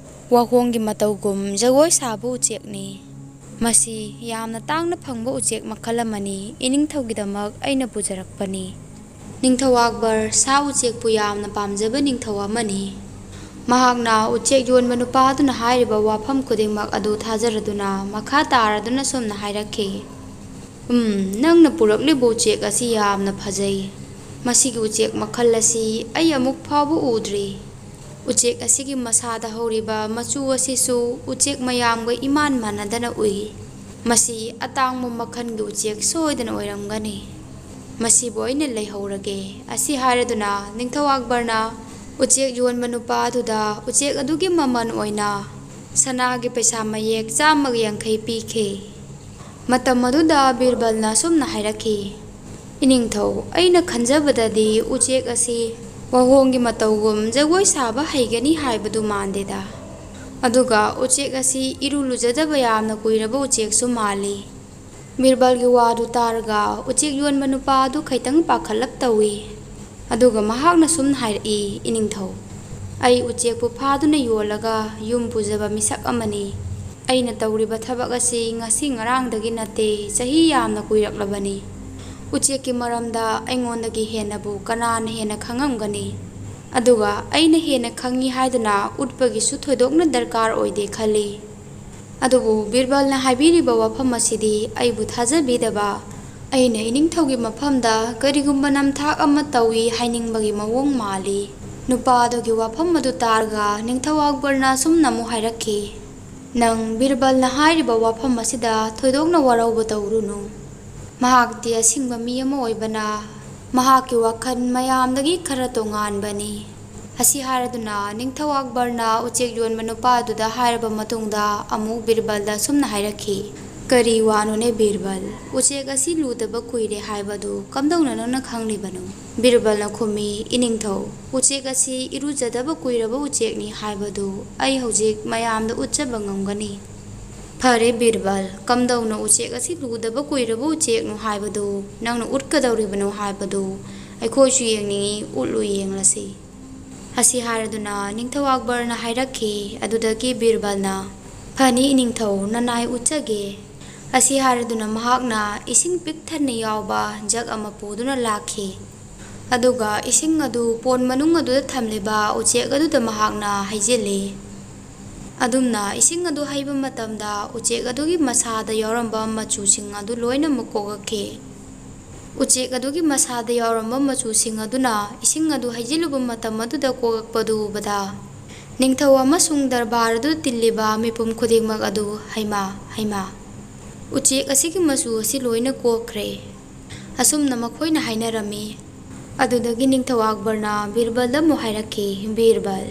ꯋꯥꯍꯣꯡꯒꯤ ꯃꯇꯧꯒꯨꯝ ꯖꯒꯣꯏ ꯁꯥꯕ ꯎꯆꯦꯛꯅꯤ꯫ ꯃꯁꯤ ꯌꯥꯝꯅ ꯇꯥꯡꯅ ꯐꯪꯕ ꯎꯆꯦꯛ ꯃꯈꯜ ꯑꯃꯅꯤ꯫ ꯏꯅꯤꯡꯊꯧꯒꯤꯗꯃꯛ ꯑꯩꯅ ꯄꯨꯖꯔꯛꯄꯅꯤ"꯫ ꯅꯤꯡꯊꯧ ꯑꯛꯕꯔ ꯁꯥ ꯎꯆꯦꯛꯄꯨ ꯌꯥꯝꯅ ꯄꯥꯝꯖꯕ ꯅꯤꯡꯊꯧ ꯑꯃꯅꯤ꯫ ꯃꯍꯥꯛꯅ ꯎꯆꯦꯛ ꯌꯣꯟꯕ ꯅꯨꯄꯥ ꯑꯗꯨꯅ ꯍꯥꯏꯔꯤꯕ ꯋꯥꯐꯝ ꯈꯨꯗꯤꯡꯃꯛ ꯑꯗꯨ ꯊꯥꯖꯔꯗꯨꯅ ꯃꯈꯥ ꯇꯥꯔꯗꯨꯅ ꯁꯨꯝꯅ ꯍꯥꯏꯔꯛꯈꯤ, "ꯎꯝ, ꯅꯪꯅ ꯄꯨꯔꯛꯂꯤꯕ ꯎꯆꯦꯛ ꯑꯁꯤ ꯌꯥꯝꯅ ꯐꯖꯩ꯫ ꯃꯁꯤꯒꯤ ꯎꯆꯦꯛ ꯃꯈꯜ ꯑꯁꯤ ꯑꯩ ꯑꯃꯨꯛ ꯐꯥꯎꯕ ꯎꯗ꯭ꯔꯤ꯫ ꯎꯆꯦꯛ ꯑꯁꯤꯒꯤ ꯃꯁꯥꯗ ꯍꯧꯔꯤꯕ ꯃꯆꯨ ꯑꯁꯤꯁꯨ ꯎꯆꯦꯛ ꯃꯌꯥꯝꯒ ꯏꯃꯥꯟ ꯃꯥꯟꯅꯗꯅ ꯎꯏ꯫ ꯃꯁꯤ ꯑꯇꯥꯡꯕ ꯃꯈꯜꯒꯤ ꯎꯆꯦꯛ ꯁꯣꯏꯗꯅ ꯑꯣꯏꯔꯝꯒꯅꯤ꯫ ꯃꯁꯤꯕꯨ ꯑꯩꯅ ꯂꯩꯍꯧꯔꯒꯦ"꯫ ꯑꯁꯤ ꯍꯥꯏꯔꯗꯨꯅ ꯅꯤꯡꯊꯧ ꯑꯛꯕꯔꯅ ꯎꯆꯦꯛ ꯌꯣꯟꯕ ꯅꯨꯄꯥ ꯑꯗꯨꯗ ꯎꯆꯦꯛ ꯑꯗꯨꯒꯤ ꯃꯃꯜ ꯑꯣꯏꯅ ꯁꯅꯥꯒꯤ ꯄꯩꯁꯥ ꯃꯌꯦꯛ ꯆꯥꯝꯃꯒ ꯌꯥꯡꯈꯩ ꯄꯤꯈꯤ꯫ ꯃꯇꯝ ꯑꯗꯨꯗ ꯕꯤꯔꯕꯜꯅ ꯑꯁꯨꯝꯅ ꯍꯥꯏꯔꯛꯈꯤ, "ꯏꯅꯤꯡꯊꯧ, ꯑꯩꯅ ꯈꯟꯖꯕꯗꯗꯤ ꯎꯆꯦꯛ ꯑꯁꯤ ꯋꯥꯍꯣꯡꯒꯤ ꯃꯇꯧꯒꯨꯝ ꯖꯒꯣꯏ ꯁꯥꯕ ꯍꯩꯒꯅꯤ ꯍꯥꯏꯕꯗꯨ ꯃꯥꯟꯗꯦꯗ꯫ ꯑꯗꯨꯒ ꯎꯆꯦꯛ ꯑꯁꯤ ꯏꯔꯨ ꯂꯨꯖꯗꯕ ꯌꯥꯝꯅ ꯀꯨꯏꯔꯕ ꯎꯆꯦꯛꯁꯨ ꯃꯥꯜꯂꯤ"꯫ ꯕꯤꯔꯕꯜꯒꯤ ꯋꯥꯗꯨ ꯇꯥꯔꯒ ꯎꯆꯦꯛ ꯌꯣꯟꯕ ꯅꯨꯄꯥ ꯑꯗꯨ ꯈꯩꯇꯪ ꯄꯥꯈꯠꯂꯞ ꯇꯧꯏ꯫ ꯑꯗꯨꯒ ꯃꯍꯥꯛꯅ ꯁꯨꯝꯅ ꯍꯥꯏꯔꯛꯏ, "ꯏꯅꯤꯡꯊꯧ, ꯑꯩ ꯎꯆꯦꯛꯄꯨ ꯐꯥꯗꯨꯅ ꯌꯣꯜꯂꯒ ꯌꯨꯝ ꯄꯨꯖꯕ ꯃꯤꯁꯛ ꯑꯃꯅꯤ꯫ ꯑꯩꯅ ꯇꯧꯔꯤꯕ ꯊꯕꯛ ꯑꯁꯤ ꯉꯁꯤ ꯉꯔꯥꯡꯗꯒꯤ ꯅꯠꯇꯦ, ꯆꯍꯤ ꯌꯥꯝꯅ ꯀꯨꯏꯔꯛꯂꯕꯅꯤ꯫ ꯎꯆꯦꯛꯀꯤ ꯃꯔꯝꯗ ꯑꯩꯉꯣꯟꯗꯒꯤ ꯍꯦꯟꯅꯕꯨ ꯀꯅꯥꯅ ꯍꯦꯟꯅ ꯈꯪꯉꯝꯒꯅꯤ? ꯑꯗꯨꯒ ꯑꯩꯅ ꯍꯦꯟꯅ ꯈꯪꯉꯤ ꯍꯥꯏꯗꯨꯅ ꯎꯠꯄꯒꯤꯁꯨ ꯊꯣꯏꯗꯣꯛꯅ ꯗꯔꯀꯥꯔ ꯑꯣꯏꯗꯦ ꯈꯜꯂꯤ꯫ ꯑꯗꯨꯕꯨ ꯕꯤꯔꯕꯜꯅ ꯍꯥꯏꯕꯤꯔꯤꯕ ꯋꯥꯐꯝ ꯑꯁꯤꯗꯤ ꯑꯩꯕꯨ ꯊꯥꯖꯕꯤꯗꯕ, ꯑꯩꯅ ꯏꯅꯤꯡꯊꯧꯒꯤ ꯃꯐꯝꯗ ꯀꯔꯤꯒꯨꯝꯕ ꯅꯝꯊꯥꯛ ꯑꯃ ꯇꯧꯏ ꯍꯥꯏꯅꯤꯡꯕꯒꯤ ꯃꯑꯣꯡ ꯃꯥꯜꯂꯤ꯫ ꯅꯨꯄꯥ ꯑꯗꯨꯒꯤ ꯋꯥꯐꯝ ꯑꯗꯨ ꯇꯥꯔꯒ ꯅꯤꯡꯊꯧ ꯑꯛꯕꯔꯅ ꯑꯁꯨꯝꯅ ꯑꯃꯨꯛ ꯍꯥꯏꯔꯛꯈꯤ, "ꯅꯪ ꯕꯤꯔꯕꯜꯅ ꯍꯥꯏꯔꯤꯕ ꯋꯥꯐꯝ ꯑꯁꯤꯗ ꯊꯣꯏꯗꯣꯛꯅ ꯋꯥꯔꯧꯕ ꯇꯧꯔꯨꯅꯨ꯫ ꯃꯍꯥꯛꯇꯤ ꯑꯁꯤꯡꯕ ꯃꯤ ꯑꯃ ꯑꯣꯏꯕꯅ ꯃꯍꯥꯛꯀꯤ ꯋꯥꯈꯜ ꯃꯌꯥꯝꯗꯒꯤ ꯈꯔ ꯇꯣꯉꯥꯟꯕꯅꯤ"꯫ ꯑꯁꯤ ꯍꯥꯏꯔꯗꯨꯅ ꯅꯤꯡꯊꯧ ꯑꯛꯕꯔꯅ ꯎꯆꯦꯛ ꯌꯣꯟꯕ ꯅꯨꯄꯥ ꯑꯗꯨꯗ ꯍꯥꯏꯔꯕ ꯃꯇꯨꯡꯗ ꯑꯃꯨꯛ ꯕꯤꯔꯕꯜꯗ ꯑꯁꯨꯝꯅ ꯍꯥꯏꯔꯛꯈꯤ, "ꯀꯔꯤ ꯋꯥꯅꯣꯅꯦ ꯕꯤꯔꯕꯜ? ꯎꯆꯦꯛ ꯑꯁꯤ ꯂꯨꯗꯕ ꯀꯨꯏꯔꯦ ꯍꯥꯏꯕꯗꯨ ꯀꯝꯗꯧꯅ ꯅꯪꯅ ꯈꯪꯂꯤꯕꯅꯣ?" ꯕꯤꯔꯕꯜꯅ ꯈꯨꯝꯃꯤ, "ꯏꯅꯤꯡꯊꯧ, ꯎꯆꯦꯛ ꯑꯁꯤ ꯏꯔꯨꯖꯗꯕ ꯀꯨꯏꯔꯕ ꯎꯆꯦꯛꯅꯤ ꯍꯥꯏꯕꯗꯨ ꯑꯩ ꯍꯧꯖꯤꯛ ꯃꯌꯥꯝꯗ ꯎꯠꯆꯕ ꯉꯝꯒꯅꯤ"꯫ "ꯐꯔꯦ ꯕꯤꯔꯕꯜ, ꯀꯝꯗꯧꯅ ꯎꯆꯦꯛ ꯑꯁꯤ ꯂꯨꯗꯕ ꯀꯨꯏꯔꯕ ꯎꯆꯦꯛꯅꯣ ꯍꯥꯏꯕꯗꯨ ꯅꯪꯅ ꯎꯠꯀꯗꯧꯔꯤꯕꯅꯣ ꯍꯥꯏꯕꯗꯨ ꯑꯩꯈꯣꯏꯁꯨ ꯌꯦꯡꯅꯤꯡꯏ, ꯎꯠꯂꯨ ꯌꯦꯡꯂꯁꯤ"꯫ ꯑꯁꯤ ꯍꯥꯏꯔꯗꯨꯅ ꯅꯤꯡꯊꯧ ꯑꯛꯕꯔꯅ ꯍꯥꯏꯔꯛꯈꯤ꯫ ꯑꯗꯨꯗꯒꯤ ꯕꯤꯔꯕꯜꯅ, "ꯐꯅꯤ ꯏꯅꯤꯡꯊꯧ, ꯅꯅꯥꯏ ꯎꯠꯆꯒꯦ"꯫ ꯑꯁꯤ ꯍꯥꯏꯔꯗꯨꯅ ꯃꯍꯥꯛꯅ ꯏꯁꯤꯡ ꯄꯤꯛ ꯊꯟꯅ ꯌꯥꯎꯕ ꯖꯒ ꯑꯃ ꯄꯨꯗꯨꯅ ꯂꯥꯛꯈꯤ꯫ ꯑꯗꯨꯒ ꯏꯁꯤꯡ ꯑꯗꯨ ꯄꯣꯟ ꯃꯅꯨꯡ ꯑꯗꯨꯗ ꯊꯝꯂꯤꯕ ꯎꯆꯦꯛ ꯑꯗꯨꯗ ꯃꯍꯥꯛꯅ ꯍꯩꯖꯤꯜꯂꯤ꯫ ꯑꯗꯨꯝꯅ ꯏꯁꯤꯡ ꯑꯗꯨ ꯍꯩꯕ ꯃꯇꯝꯗ ꯎꯆꯦꯛ ꯑꯗꯨꯒꯤ ꯃꯁꯥꯗ ꯌꯥꯎꯔꯝꯕ ꯃꯆꯨꯁꯤꯡ ꯑꯗꯨ ꯂꯣꯏꯅꯃꯛ ꯀꯣꯛꯂꯛꯈꯤ꯫ ꯎꯆꯦꯛ ꯑꯗꯨꯒꯤ ꯃꯁꯥꯗ ꯌꯥꯎꯔꯝꯕ ꯃꯆꯨꯁꯤꯡ ꯑꯗꯨꯅ ꯏꯁꯤꯡ ꯑꯗꯨ ꯍꯩꯖꯤꯜꯂꯨꯕ ꯃꯇꯝ ꯑꯗꯨꯗ ꯀꯣꯛꯂꯛꯄꯗꯨ ꯎꯕꯗ, ꯅꯤꯡꯊꯧ ꯑꯃꯁꯨꯡ ꯗꯔꯕꯥꯔ ꯑꯗꯨꯗ ꯇꯤꯜꯂꯤꯕ ꯃꯤꯄꯨꯝ ꯈꯨꯗꯤꯡꯃꯛ ꯑꯗꯨ, "ꯍꯩꯃꯥ, ꯍꯩꯃꯥ! ꯎꯆꯦꯛ ꯑꯁꯤꯒꯤ ꯃꯆꯨ ꯑꯁꯤ ꯂꯣꯏꯅ ꯀꯣꯛꯈ꯭ꯔꯦ"꯫ ꯑꯁꯨꯝꯅ ꯃꯈꯣꯏꯅ ꯍꯥꯏꯅꯔꯝꯃꯤ꯫ ꯑꯗꯨꯗꯒꯤ ꯅꯤꯡꯊꯧ ꯑꯛꯕꯔꯅ ꯕꯤꯔꯕꯜꯗ ꯑꯃꯨꯛ ꯍꯥꯏꯔꯛꯈꯤ, "ꯕꯤꯔꯕꯜ,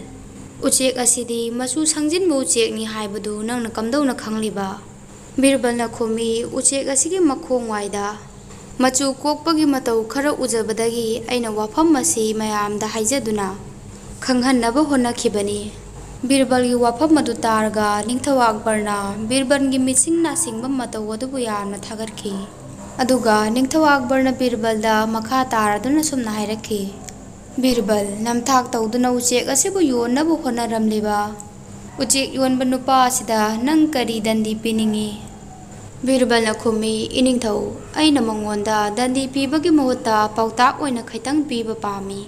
ꯎꯆꯦꯛ ꯑꯁꯤꯗꯤ ꯃꯆꯨ ꯁꯪꯖꯤꯟꯕ ꯎꯆꯦꯛꯅꯤ ꯍꯥꯏꯕꯗꯨ ꯅꯪꯅ ꯀꯝꯗꯧꯅ ꯈꯪꯂꯤꯕ?" ꯕꯤꯔꯕꯜꯅ ꯈꯨꯝꯃꯤ, "ꯎꯆꯦꯛ ꯑꯁꯤꯒꯤ ꯃꯈꯣꯡ ꯋꯥꯏꯗ ꯃꯆꯨ ꯀꯣꯛꯄꯒꯤ ꯃꯇꯧ ꯈꯔ ꯎꯖꯕꯗꯒꯤ ꯑꯩꯅ ꯋꯥꯐꯝ ꯑꯁꯤ ꯃꯌꯥꯝꯗ ꯍꯥꯏꯖꯗꯨꯅ ꯈꯪꯍꯟꯅꯕ ꯍꯣꯠꯅꯈꯤꯕꯅꯤ"꯫ ꯕꯤꯔꯕꯜꯒꯤ ꯋꯥꯐꯝ ꯑꯗꯨ ꯇꯥꯔꯒ ꯅꯤꯡꯊꯧ ꯑꯛꯕꯔꯅ ꯕꯤꯔꯕꯜꯒꯤ ꯃꯤꯠꯁꯤꯡ ꯅꯥꯁꯤꯡꯕ ꯃꯇꯧ ꯑꯗꯨꯕꯨ ꯌꯥꯝꯅ ꯊꯥꯒꯠꯈꯤ꯫ ꯑꯗꯨꯒ ꯅꯤꯡꯊꯧ ꯑꯛꯕꯔꯅ ꯕꯤꯔꯕꯜꯗ ꯃꯈꯥ ꯇꯥꯔꯗꯨꯅ ꯁꯨꯝꯅ ꯍꯥꯏꯔꯛꯈꯤ, "ꯕꯤꯔꯕꯜ, ꯅꯝꯊꯥꯛ ꯇꯧꯗꯨꯅ ꯎꯆꯦꯛ ꯑꯁꯤꯕꯨ ꯌꯣꯟꯅꯕ ꯍꯣꯠꯅꯔꯝꯂꯤꯕ ꯎꯆꯦꯛ ꯌꯣꯟꯕ ꯅꯨꯄꯥ ꯑꯁꯤꯗ ꯅꯪ ꯀꯔꯤ ꯗꯟꯗꯤ ꯄꯤꯅꯤꯡꯏ?" ꯕꯤꯔꯕꯜꯅ ꯈꯨꯝꯃꯤ, "ꯏꯅꯤꯡꯊꯧ, ꯑꯩꯅ ꯃꯉꯣꯟꯗ ꯗꯟꯗꯤ ꯄꯤꯕꯒꯤ ꯃꯍꯨꯠꯇ ꯄꯥꯎꯇꯥꯛ ꯑꯣꯏꯅ ꯈꯤꯇꯪ ꯄꯤꯕ ꯄꯥꯝꯃꯤ"꯫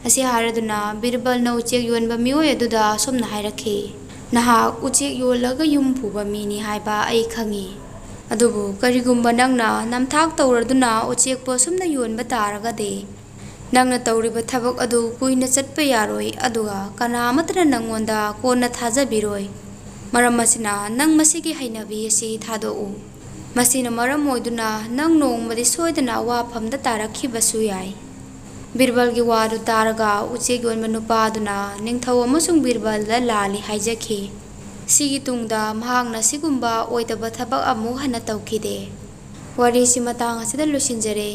ꯑꯁꯤ ꯍꯥꯏꯔꯗꯨꯅ ꯕꯤꯔꯕꯜꯅ ꯎꯆꯦꯛ ꯌꯣꯟꯕ ꯃꯤꯑꯣꯏ ꯑꯗꯨꯗ ꯑꯁꯨꯝꯅ ꯍꯥꯏꯔꯛꯈꯤ, "ꯅꯍꯥꯛ ꯎꯆꯦꯛ ꯌꯣꯜꯂꯒ ꯌꯨꯝ ꯄꯨꯕ ꯃꯤꯅꯤ ꯍꯥꯏꯕ ꯑꯩ ꯈꯪꯏ꯫ ꯑꯗꯨꯕꯨ ꯀꯔꯤꯒꯨꯝꯕ ꯅꯪꯅ ꯅꯝꯊꯥꯛ ꯇꯧꯔꯗꯨꯅ ꯎꯆꯦꯛꯄꯨ ꯑꯁꯨꯝꯅ ꯌꯣꯟꯕ ꯇꯥꯔꯒꯗꯤ, ꯅꯪꯅ ꯇꯧꯔꯤꯕ ꯊꯕꯛ ꯑꯗꯨ ꯀꯨꯏꯅ ꯆꯠꯄ ꯌꯥꯔꯣꯏ, ꯑꯗꯨꯒ ꯀꯅꯥ ꯑꯃꯠꯇꯅ ꯅꯪꯉꯣꯟꯗ ꯀꯣꯟꯅ ꯊꯥꯖꯕꯤꯔꯣꯏ꯫ ꯃꯔꯝ ꯑꯁꯤꯅ, ꯅꯪ ꯃꯁꯤꯒꯤ ꯍꯩꯅꯕꯤ ꯑꯁꯤ ꯊꯥꯗꯣꯛꯎ꯫ ꯃꯁꯤꯅ ꯃꯔꯝ ꯑꯣꯏꯗꯨꯅ ꯅꯪ ꯅꯣꯡꯃꯗꯤ ꯁꯣꯏꯗꯅ ꯑꯋꯥꯐꯝꯗ ꯇꯥꯔꯛꯈꯤꯕꯁꯨ ꯌꯥꯏ꯫" ꯕꯤꯔꯕꯜꯒꯤ ꯋꯥꯗꯨ ꯇꯥꯔꯒ ꯎꯆꯦꯛ ꯌꯣꯟꯕ ꯅꯨꯄꯥ ꯑꯗꯨꯅ ꯅꯤꯡꯊꯧ ꯑꯃꯁꯨꯡ ꯕꯤꯔꯕꯜꯗ ꯂꯥꯜꯂꯤ ꯍꯥꯏꯖꯈꯤ꯫ ꯁꯤꯒꯤ ꯇꯨꯡꯗ ꯃꯍꯥꯛꯅ ꯁꯤꯒꯨꯝꯕ ꯑꯣꯏꯗꯕ ꯊꯕꯛ ꯑꯃꯨꯛ ꯍꯟꯅ ꯇꯧꯈꯤꯗꯦ꯫ ꯋꯥꯔꯤꯁꯤ ꯃꯇꯥꯡ ꯑꯁꯤꯗ ꯂꯣꯏꯁꯤꯟꯖꯔꯦ꯫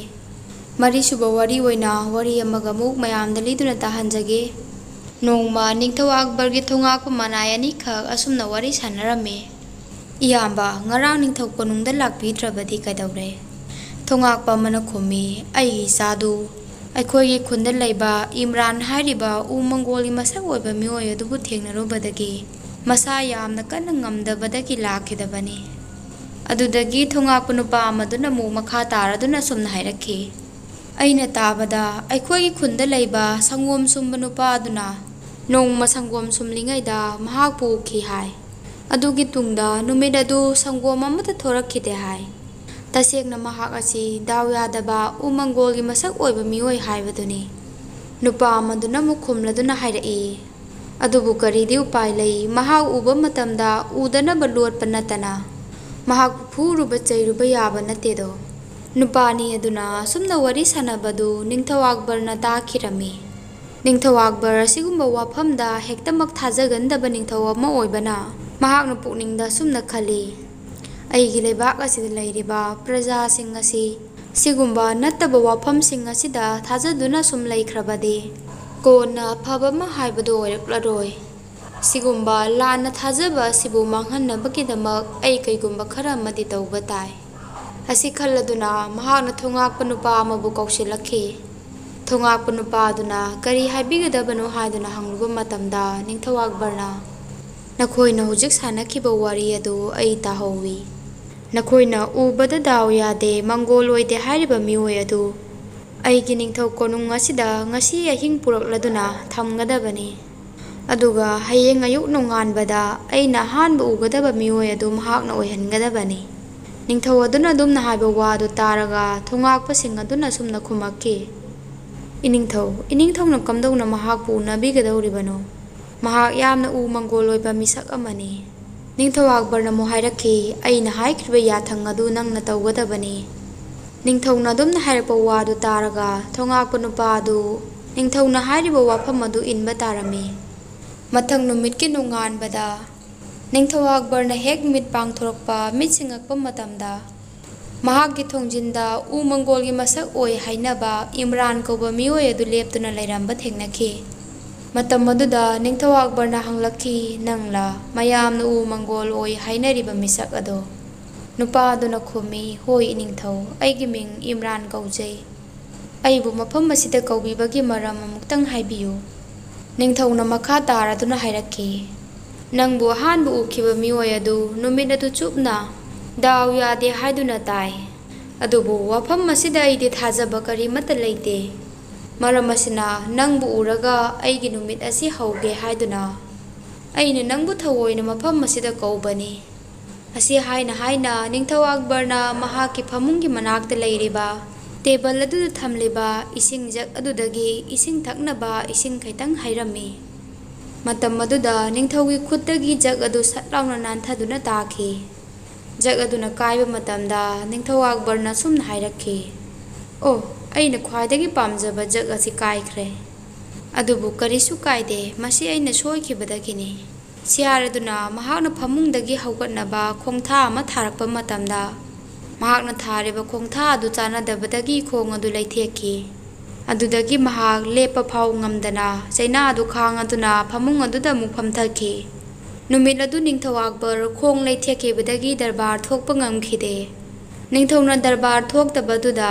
ꯃꯔꯤꯁꯨꯕ ꯋꯥꯔꯤ ꯑꯣꯏꯅ ꯋꯥꯔꯤ ꯑꯃꯒ ꯑꯃꯨꯛ ꯃꯌꯥꯝꯗ ꯂꯤꯗꯨꯅ ꯇꯥꯍꯟꯖꯒꯦ꯫ ꯅꯣꯡꯃ ꯅꯤꯡꯊꯧ ꯑꯛꯕꯔꯒꯤ ꯊꯣꯉꯥꯛꯄ ꯃꯅꯥꯏ ꯑꯅꯤꯈꯛ ꯑꯁꯨꯝꯅ ꯋꯥꯔꯤ ꯁꯥꯟꯅꯔꯝꯃꯤ꯫ "ꯏꯌꯥꯝꯕ, ꯉꯔꯥꯡ ꯅꯤꯡꯊꯧ ꯀꯣꯅꯨꯡꯗ ꯂꯥꯛꯄꯤꯗ꯭ꯔꯕꯗꯤ ꯀꯩꯗꯧꯔꯦ?" ꯊꯣꯉꯥꯛꯄ ꯑꯃꯅ ꯈꯨꯝꯃꯤ, "ꯑꯩꯒꯤ ꯏꯆꯥꯗꯨ ꯑꯩꯈꯣꯏꯒꯤ ꯈꯨꯟꯗ ꯂꯩꯕ ꯏꯝꯔꯥꯟ ꯍꯥꯏꯔꯤꯕ ꯎ ꯃꯪꯒꯣꯜꯒꯤ ꯃꯁꯛ ꯑꯣꯏꯕ ꯃꯤꯑꯣꯏ ꯑꯗꯨꯕꯨ ꯊꯦꯡꯅꯔꯨꯕꯗꯒꯤ ꯃꯁꯥ ꯌꯥꯝꯅ ꯀꯟꯅ ꯉꯝꯗꯕꯗꯒꯤ ꯂꯥꯛꯈꯤꯗꯕꯅꯤ꯫" ꯑꯗꯨꯗꯒꯤ ꯊꯣꯉꯥꯛꯄ ꯅꯨꯄꯥ ꯑꯃꯗꯨꯅ ꯑꯃꯨꯛ ꯃꯈꯥ ꯇꯥꯔꯗꯨꯅ ꯑꯁꯨꯝꯅ ꯍꯥꯏꯔꯛꯈꯤ, "ꯑꯩꯅ ꯇꯥꯕꯗ ꯑꯩꯈꯣꯏꯒꯤ ꯈꯨꯟꯗ ꯂꯩꯕ ꯁꯪꯒꯣꯝ ꯁꯨꯝꯕ ꯅꯨꯄꯥ ꯑꯗꯨꯅ ꯅꯣꯡꯃ ꯁꯪꯒꯣꯝ ꯁꯨꯝꯂꯤꯉꯩꯗ ꯃꯍꯥꯛꯄꯨ ꯎꯈꯤ ꯍꯥꯏ꯫ ꯑꯗꯨꯒꯤ ꯇꯨꯡꯗ ꯅꯨꯃꯤꯠ ꯑꯗꯨ ꯁꯪꯒꯣꯝ ꯑꯃꯠꯇ ꯊꯣꯔꯛꯈꯤꯗꯦ ꯍꯥꯏ꯫ ꯇꯁꯦꯡꯅ ꯃꯍꯥꯛ ꯑꯁꯤ ꯗꯥꯎ ꯌꯥꯗꯕ ꯎꯃꯪꯒꯣꯜꯒꯤ ꯃꯁꯛ ꯑꯣꯏꯕ ꯃꯤꯑꯣꯏ ꯍꯥꯏꯕꯗꯨꯅꯤ꯫" ꯅꯨꯄꯥ ꯑꯃꯗꯨꯅ ꯑꯃꯨꯛ ꯈꯨꯝꯂꯗꯨꯅ ꯍꯥꯏꯔꯛꯏ, "ꯑꯗꯨꯕꯨ ꯀꯔꯤꯗꯤ ꯎꯄꯥꯏ ꯂꯩ? ꯃꯍꯥꯛ ꯎꯕ ꯃꯇꯝꯗ ꯎꯗꯅꯕ ꯂꯣꯠꯄ ꯅꯠꯇꯅ ꯃꯍꯥꯛꯄꯨ ꯐꯨꯔꯨꯕ ꯆꯩꯔꯨꯕ ꯌꯥꯕ ꯅꯠꯇꯦꯗꯣ꯫" ꯅꯨꯄꯥ ꯑꯅꯤ ꯑꯗꯨꯅ ꯑꯁꯨꯝꯅ ꯋꯥꯔꯤ ꯁꯥꯟꯅꯕꯗꯨ ꯅꯤꯡꯊꯧ ꯑꯛꯕꯔꯅ ꯇꯥꯈꯤꯔꯝꯃꯤ꯫ ꯅꯤꯡꯊꯧ ꯑꯛꯕꯔ ꯑꯁꯤꯒꯨꯝꯕ ꯋꯥꯐꯝꯗ ꯍꯦꯛꯇꯃꯛ ꯊꯥꯖꯒꯟꯗꯕ ꯅꯤꯡꯊꯧ ꯑꯃ ꯑꯣꯏꯕꯅ, ꯃꯍꯥꯛꯅ ꯄꯨꯛꯅꯤꯡꯗ ꯑꯁꯨꯝꯅ ꯈꯜꯂꯤ, "ꯑꯩꯒꯤ ꯂꯩꯕꯥꯛ ꯑꯁꯤꯗ ꯂꯩꯔꯤꯕ ꯄ꯭ꯔꯖꯥꯁꯤꯡ ꯑꯁꯤ ꯁꯤꯒꯨꯝꯕ ꯅꯠꯇꯕ ꯋꯥꯐꯝꯁꯤꯡ ꯑꯁꯤꯗ ꯊꯥꯖꯗꯨꯅ ꯁꯨꯝ ꯂꯩꯈ꯭ꯔꯕꯗꯤ, ꯀꯣꯟꯅ ꯑꯐꯕ ꯑꯃ ꯍꯥꯏꯕꯗꯨ ꯑꯣꯏꯔꯛꯂꯔꯣꯏ꯫ ꯁꯤꯒꯨꯝꯕ ꯂꯥꯟꯅ ꯊꯥꯖꯕ ꯑꯁꯤꯕꯨ ꯃꯥꯡꯍꯟꯅꯕꯒꯤꯗꯃꯛ ꯑꯩ ꯀꯩꯒꯨꯝꯕ ꯈꯔ ꯑꯃꯗꯤ ꯇꯧꯕ ꯇꯥꯏ꯫" ꯑꯁꯤ ꯈꯜꯂꯗꯨꯅ ꯃꯍꯥꯛꯅ ꯊꯣꯉꯥꯛꯄ ꯅꯨꯄꯥ ꯑꯃꯕꯨ ꯀꯧꯁꯤꯜꯂꯛꯈꯤ꯫ ꯊꯣꯉꯥꯛꯄ ꯅꯨꯄꯥ ꯑꯗꯨꯅ ꯀꯔꯤ ꯍꯥꯏꯕꯤꯒꯗꯕꯅꯣ ꯍꯥꯏꯗꯨꯅ ꯍꯪꯂꯨꯕ ꯃꯇꯝꯗ, ꯅꯤꯡꯊꯧ ꯑꯛꯕꯔꯅ, "ꯅꯈꯣꯏꯅ ꯍꯧꯖꯤꯛ ꯁꯥꯟꯅꯈꯤꯕ ꯋꯥꯔꯤ ꯑꯗꯨ ꯑꯩ ꯇꯥꯍꯧꯋꯤ꯫ ꯅꯈꯣꯏꯅ ꯎꯕꯗ ꯗꯥꯎ ꯌꯥꯗꯦ, ꯃꯪꯒꯣꯜ ꯑꯣꯏꯗꯦ ꯍꯥꯏꯔꯤꯕ ꯃꯤꯑꯣꯏ ꯑꯗꯨ ꯑꯩꯒꯤ ꯅꯤꯡꯊꯧ ꯀꯣꯅꯨꯡ ꯑꯁꯤꯗ ꯉꯁꯤ ꯑꯍꯤꯡ ꯄꯨꯔꯛꯂꯗꯨꯅ ꯊꯝꯒꯗꯕꯅꯤ꯫ ꯑꯗꯨꯒ ꯍꯌꯦꯡ ꯑꯌꯨꯛ ꯅꯣꯡꯉꯥꯟꯕꯗ ꯑꯩꯅ ꯑꯍꯥꯟꯕ ꯎꯒꯗꯕ ꯃꯤꯑꯣꯏ ꯑꯗꯨ ꯃꯍꯥꯛꯅ ꯑꯣꯏꯍꯟꯒꯗꯕꯅꯤ꯫ ꯅꯤꯡꯊꯧ ꯑꯗꯨꯅ ꯑꯗꯨꯝꯅ ꯍꯥꯏꯕ ꯋꯥ ꯑꯗꯨ ꯇꯥꯔꯒ ꯊꯣꯉꯥꯛꯄꯁꯤꯡ ꯑꯗꯨꯅ ꯑꯁꯨꯝꯅ ꯈꯨꯝꯃꯛꯈꯤ, "ꯏꯅꯤꯡꯊꯧ, ꯏꯅꯤꯡꯊꯧꯅ ꯀꯝꯗꯧꯅ ꯃꯍꯥꯛꯄꯨ ꯎꯅꯕꯤꯒꯗꯧꯔꯤꯕꯅꯣ? ꯃꯍꯥꯛ ꯌꯥꯝꯅ ꯎ ꯃꯪꯒꯣꯜ ꯑꯣꯏꯕ ꯃꯤꯁꯛ ꯑꯃꯅꯤ꯫" ꯅꯤꯡꯊꯧ ꯑꯛꯕꯔꯅ ꯑꯃꯨꯛ ꯍꯥꯏꯔꯛꯈꯤ, "ꯑꯩꯅ ꯍꯥꯏꯈ꯭ꯔꯤꯕ ꯌꯥꯊꯪ ꯑꯗꯨ ꯅꯪꯅ ꯇꯧꯒꯗꯕꯅꯤ꯫" ꯅꯤꯡꯊꯧꯅ ꯑꯗꯨꯝꯅ ꯍꯥꯏꯔꯛꯄ ꯋꯥꯗꯨ ꯇꯥꯔꯒ ꯊꯣꯉꯥꯛꯄ ꯅꯨꯄꯥ ꯑꯗꯨ ꯅꯤꯡꯊꯧꯅ ꯍꯥꯏꯔꯤꯕ ꯋꯥꯐꯝ ꯑꯗꯨ ꯏꯟꯕ ꯇꯥꯔꯝꯃꯤ꯫ ꯃꯊꯪ ꯅꯨꯃꯤꯠꯀꯤ ꯅꯣꯡꯉꯥꯟꯕꯗ ꯅꯤꯡꯊꯧ ꯑꯛꯕꯔꯅ ꯍꯦꯛ ꯃꯤꯠ ꯄꯥꯡꯊꯣꯔꯛꯄ, ꯃꯤꯠ ꯁꯤꯡꯉꯛꯄ ꯃꯇꯝꯗ, ꯃꯍꯥꯛꯀꯤ ꯊꯣꯡꯖꯤꯟꯗ ꯎ ꯃꯪꯒꯣꯜꯒꯤ ꯃꯁꯛ ꯑꯣꯏ ꯍꯥꯏꯅꯕ ꯏꯝꯔꯥꯟ ꯀꯧꯕ ꯃꯤꯑꯣꯏ ꯑꯗꯨ ꯂꯦꯞꯇꯨꯅ ꯂꯩꯔꯝꯕ ꯊꯦꯡꯅꯈꯤ꯫ ꯃꯇꯝ ꯑꯗꯨꯗ ꯅꯤꯡꯊꯧ ꯑꯛꯕꯔꯅ ꯍꯪꯂꯛꯈꯤ, "ꯅꯪꯂꯥ ꯃꯌꯥꯝꯅ ꯎ ꯃꯪꯒꯣꯜ ꯑꯣꯏ ꯍꯥꯏꯅꯔꯤꯕ ꯃꯤꯁꯛ ꯑꯗꯣ?" ꯅꯨꯄꯥ ꯑꯗꯨꯅ ꯈꯨꯝꯃꯤ, "ꯍꯣꯏ, ꯏꯅꯤꯡꯊꯧ, ꯑꯩꯒꯤ ꯃꯤꯡ ꯏꯝꯔꯥꯟ ꯀꯧꯖꯩ꯫ ꯑꯩꯕꯨ ꯃꯐꯝ ꯑꯁꯤꯗ ꯀꯧꯕꯤꯕꯒꯤ ꯃꯔꯝ ꯑꯃꯨꯛꯇꯪ ꯍꯥꯏꯕꯤꯌꯨ꯫" ꯅꯤꯡꯊꯧꯅ ꯃꯈꯥ ꯇꯥꯔꯗꯨꯅ ꯍꯥꯏꯔꯛꯈꯤ, "ꯅꯪꯕꯨ ꯑꯍꯥꯟꯕ ꯎꯈꯤꯕ ꯃꯤꯑꯣꯏ ꯑꯗꯨ ꯅꯨꯃꯤꯠ ꯑꯗꯨ ꯆꯨꯞꯅ ꯗꯥꯎ ꯌꯥꯗꯦ ꯍꯥꯏꯗꯨꯅ ꯇꯥꯏ꯫ ꯑꯗꯨꯕꯨ ꯋꯥꯐꯝ ꯑꯁꯤꯗ ꯑꯩꯗꯤ ꯊꯥꯖꯕ ꯀꯔꯤꯃꯠꯇ ꯂꯩꯇꯦ꯫ ꯃꯔꯝ ꯑꯁꯤꯅ ꯅꯪꯕꯨ ꯎꯔꯒ ꯑꯩꯒꯤ ꯅꯨꯃꯤꯠ ꯑꯁꯤ ꯍꯧꯒꯦ ꯍꯥꯏꯗꯨꯅ ꯑꯩꯅ ꯅꯪꯕꯨ ꯊꯑꯣꯏꯅ ꯃꯐꯝ ꯑꯁꯤꯗ ꯀꯧꯕꯅꯤ꯫" ꯑꯁꯤ ꯍꯥꯏꯅ ꯍꯥꯏꯅ ꯅꯤꯡꯊꯧ ꯑꯛꯕꯔꯅ ꯃꯍꯥꯛꯀꯤ ꯐꯃꯨꯡꯒꯤ ꯃꯅꯥꯛꯇ ꯂꯩꯔꯤꯕ ꯇꯦꯕꯜ ꯑꯗꯨꯗ ꯊꯝꯂꯤꯕ ꯏꯁꯤꯡ ꯖꯛ ꯑꯗꯨꯗꯒꯤ ꯏꯁꯤꯡ ꯊꯛꯅꯕ ꯏꯁꯤꯡ ꯈꯤꯇꯪ ꯍꯩꯔꯝꯃꯤ꯫ ꯃꯇꯝ ꯑꯗꯨꯗ ꯅꯤꯡꯊꯧꯒꯤ ꯈꯨꯠꯇꯒꯤ ꯖꯛ ꯑꯗꯨ ꯁꯠ ꯂꯥꯎꯅ ꯅꯥꯟꯊꯗꯨꯅ ꯇꯥꯈꯤ꯫ ꯖꯛ ꯑꯗꯨꯅ ꯀꯥꯏꯕ ꯃꯇꯝꯗ ꯅꯤꯡꯊꯧ ꯑꯛꯕꯔꯅ ꯁꯨꯝꯅ ꯍꯥꯏꯔꯛꯈꯤ, "ꯑꯣ, ꯑꯩꯅ ꯈ꯭ꯋꯥꯏꯗꯒꯤ ꯄꯥꯝꯖꯕ ꯖꯛ ꯑꯁꯤ ꯀꯥꯏꯈ꯭ꯔꯦ꯫ ꯑꯗꯨꯕꯨ ꯀꯔꯤꯁꯨ ꯀꯥꯏꯗꯦ, ꯃꯁꯤ ꯑꯩꯅ ꯁꯣꯏꯈꯤꯕꯗꯒꯤꯅꯤ꯫" ꯁꯤꯌꯥꯔ ꯑꯗꯨꯅ ꯃꯍꯥꯛꯅ ꯐꯃꯨꯡꯗꯒꯤ ꯍꯧꯒꯠꯅꯕ ꯈꯣꯡꯊꯥ ꯑꯃ ꯊꯥꯔꯛꯄ ꯃꯇꯝꯗ, ꯃꯍꯥꯛꯅ ꯊꯥꯔꯤꯕ ꯈꯣꯡꯊꯥ ꯑꯗꯨ ꯆꯥꯟꯅꯗꯕꯗꯒꯤ ꯈꯣꯡ ꯑꯗꯨ ꯂꯩꯊꯦꯛꯈꯤ꯫ ꯑꯗꯨꯗꯒꯤ ꯃꯍꯥꯛ ꯂꯦꯞꯄ ꯐꯥꯎ ꯉꯝꯗꯅ ꯆꯩꯅꯥ ꯑꯗꯨ ꯈꯥꯡ ꯑꯗꯨꯅ ꯐꯃꯨꯡ ꯑꯗꯨꯗ ꯑꯃꯨꯛ ꯐꯝꯊꯈꯤ꯫ ꯅꯨꯃꯤꯠ ꯑꯗꯨ ꯅꯤꯡꯊꯧ ꯑꯛꯕꯔ ꯈꯣꯡ ꯂꯩꯊꯦꯛꯈꯤꯕꯗꯒꯤ ꯗꯔꯕꯥꯔ ꯊꯣꯛꯄ ꯉꯝꯈꯤꯗꯦ꯫ ꯅꯤꯡꯊꯧꯅ ꯗꯔꯕꯥꯔ ꯊꯣꯛꯇꯕꯗꯨꯗ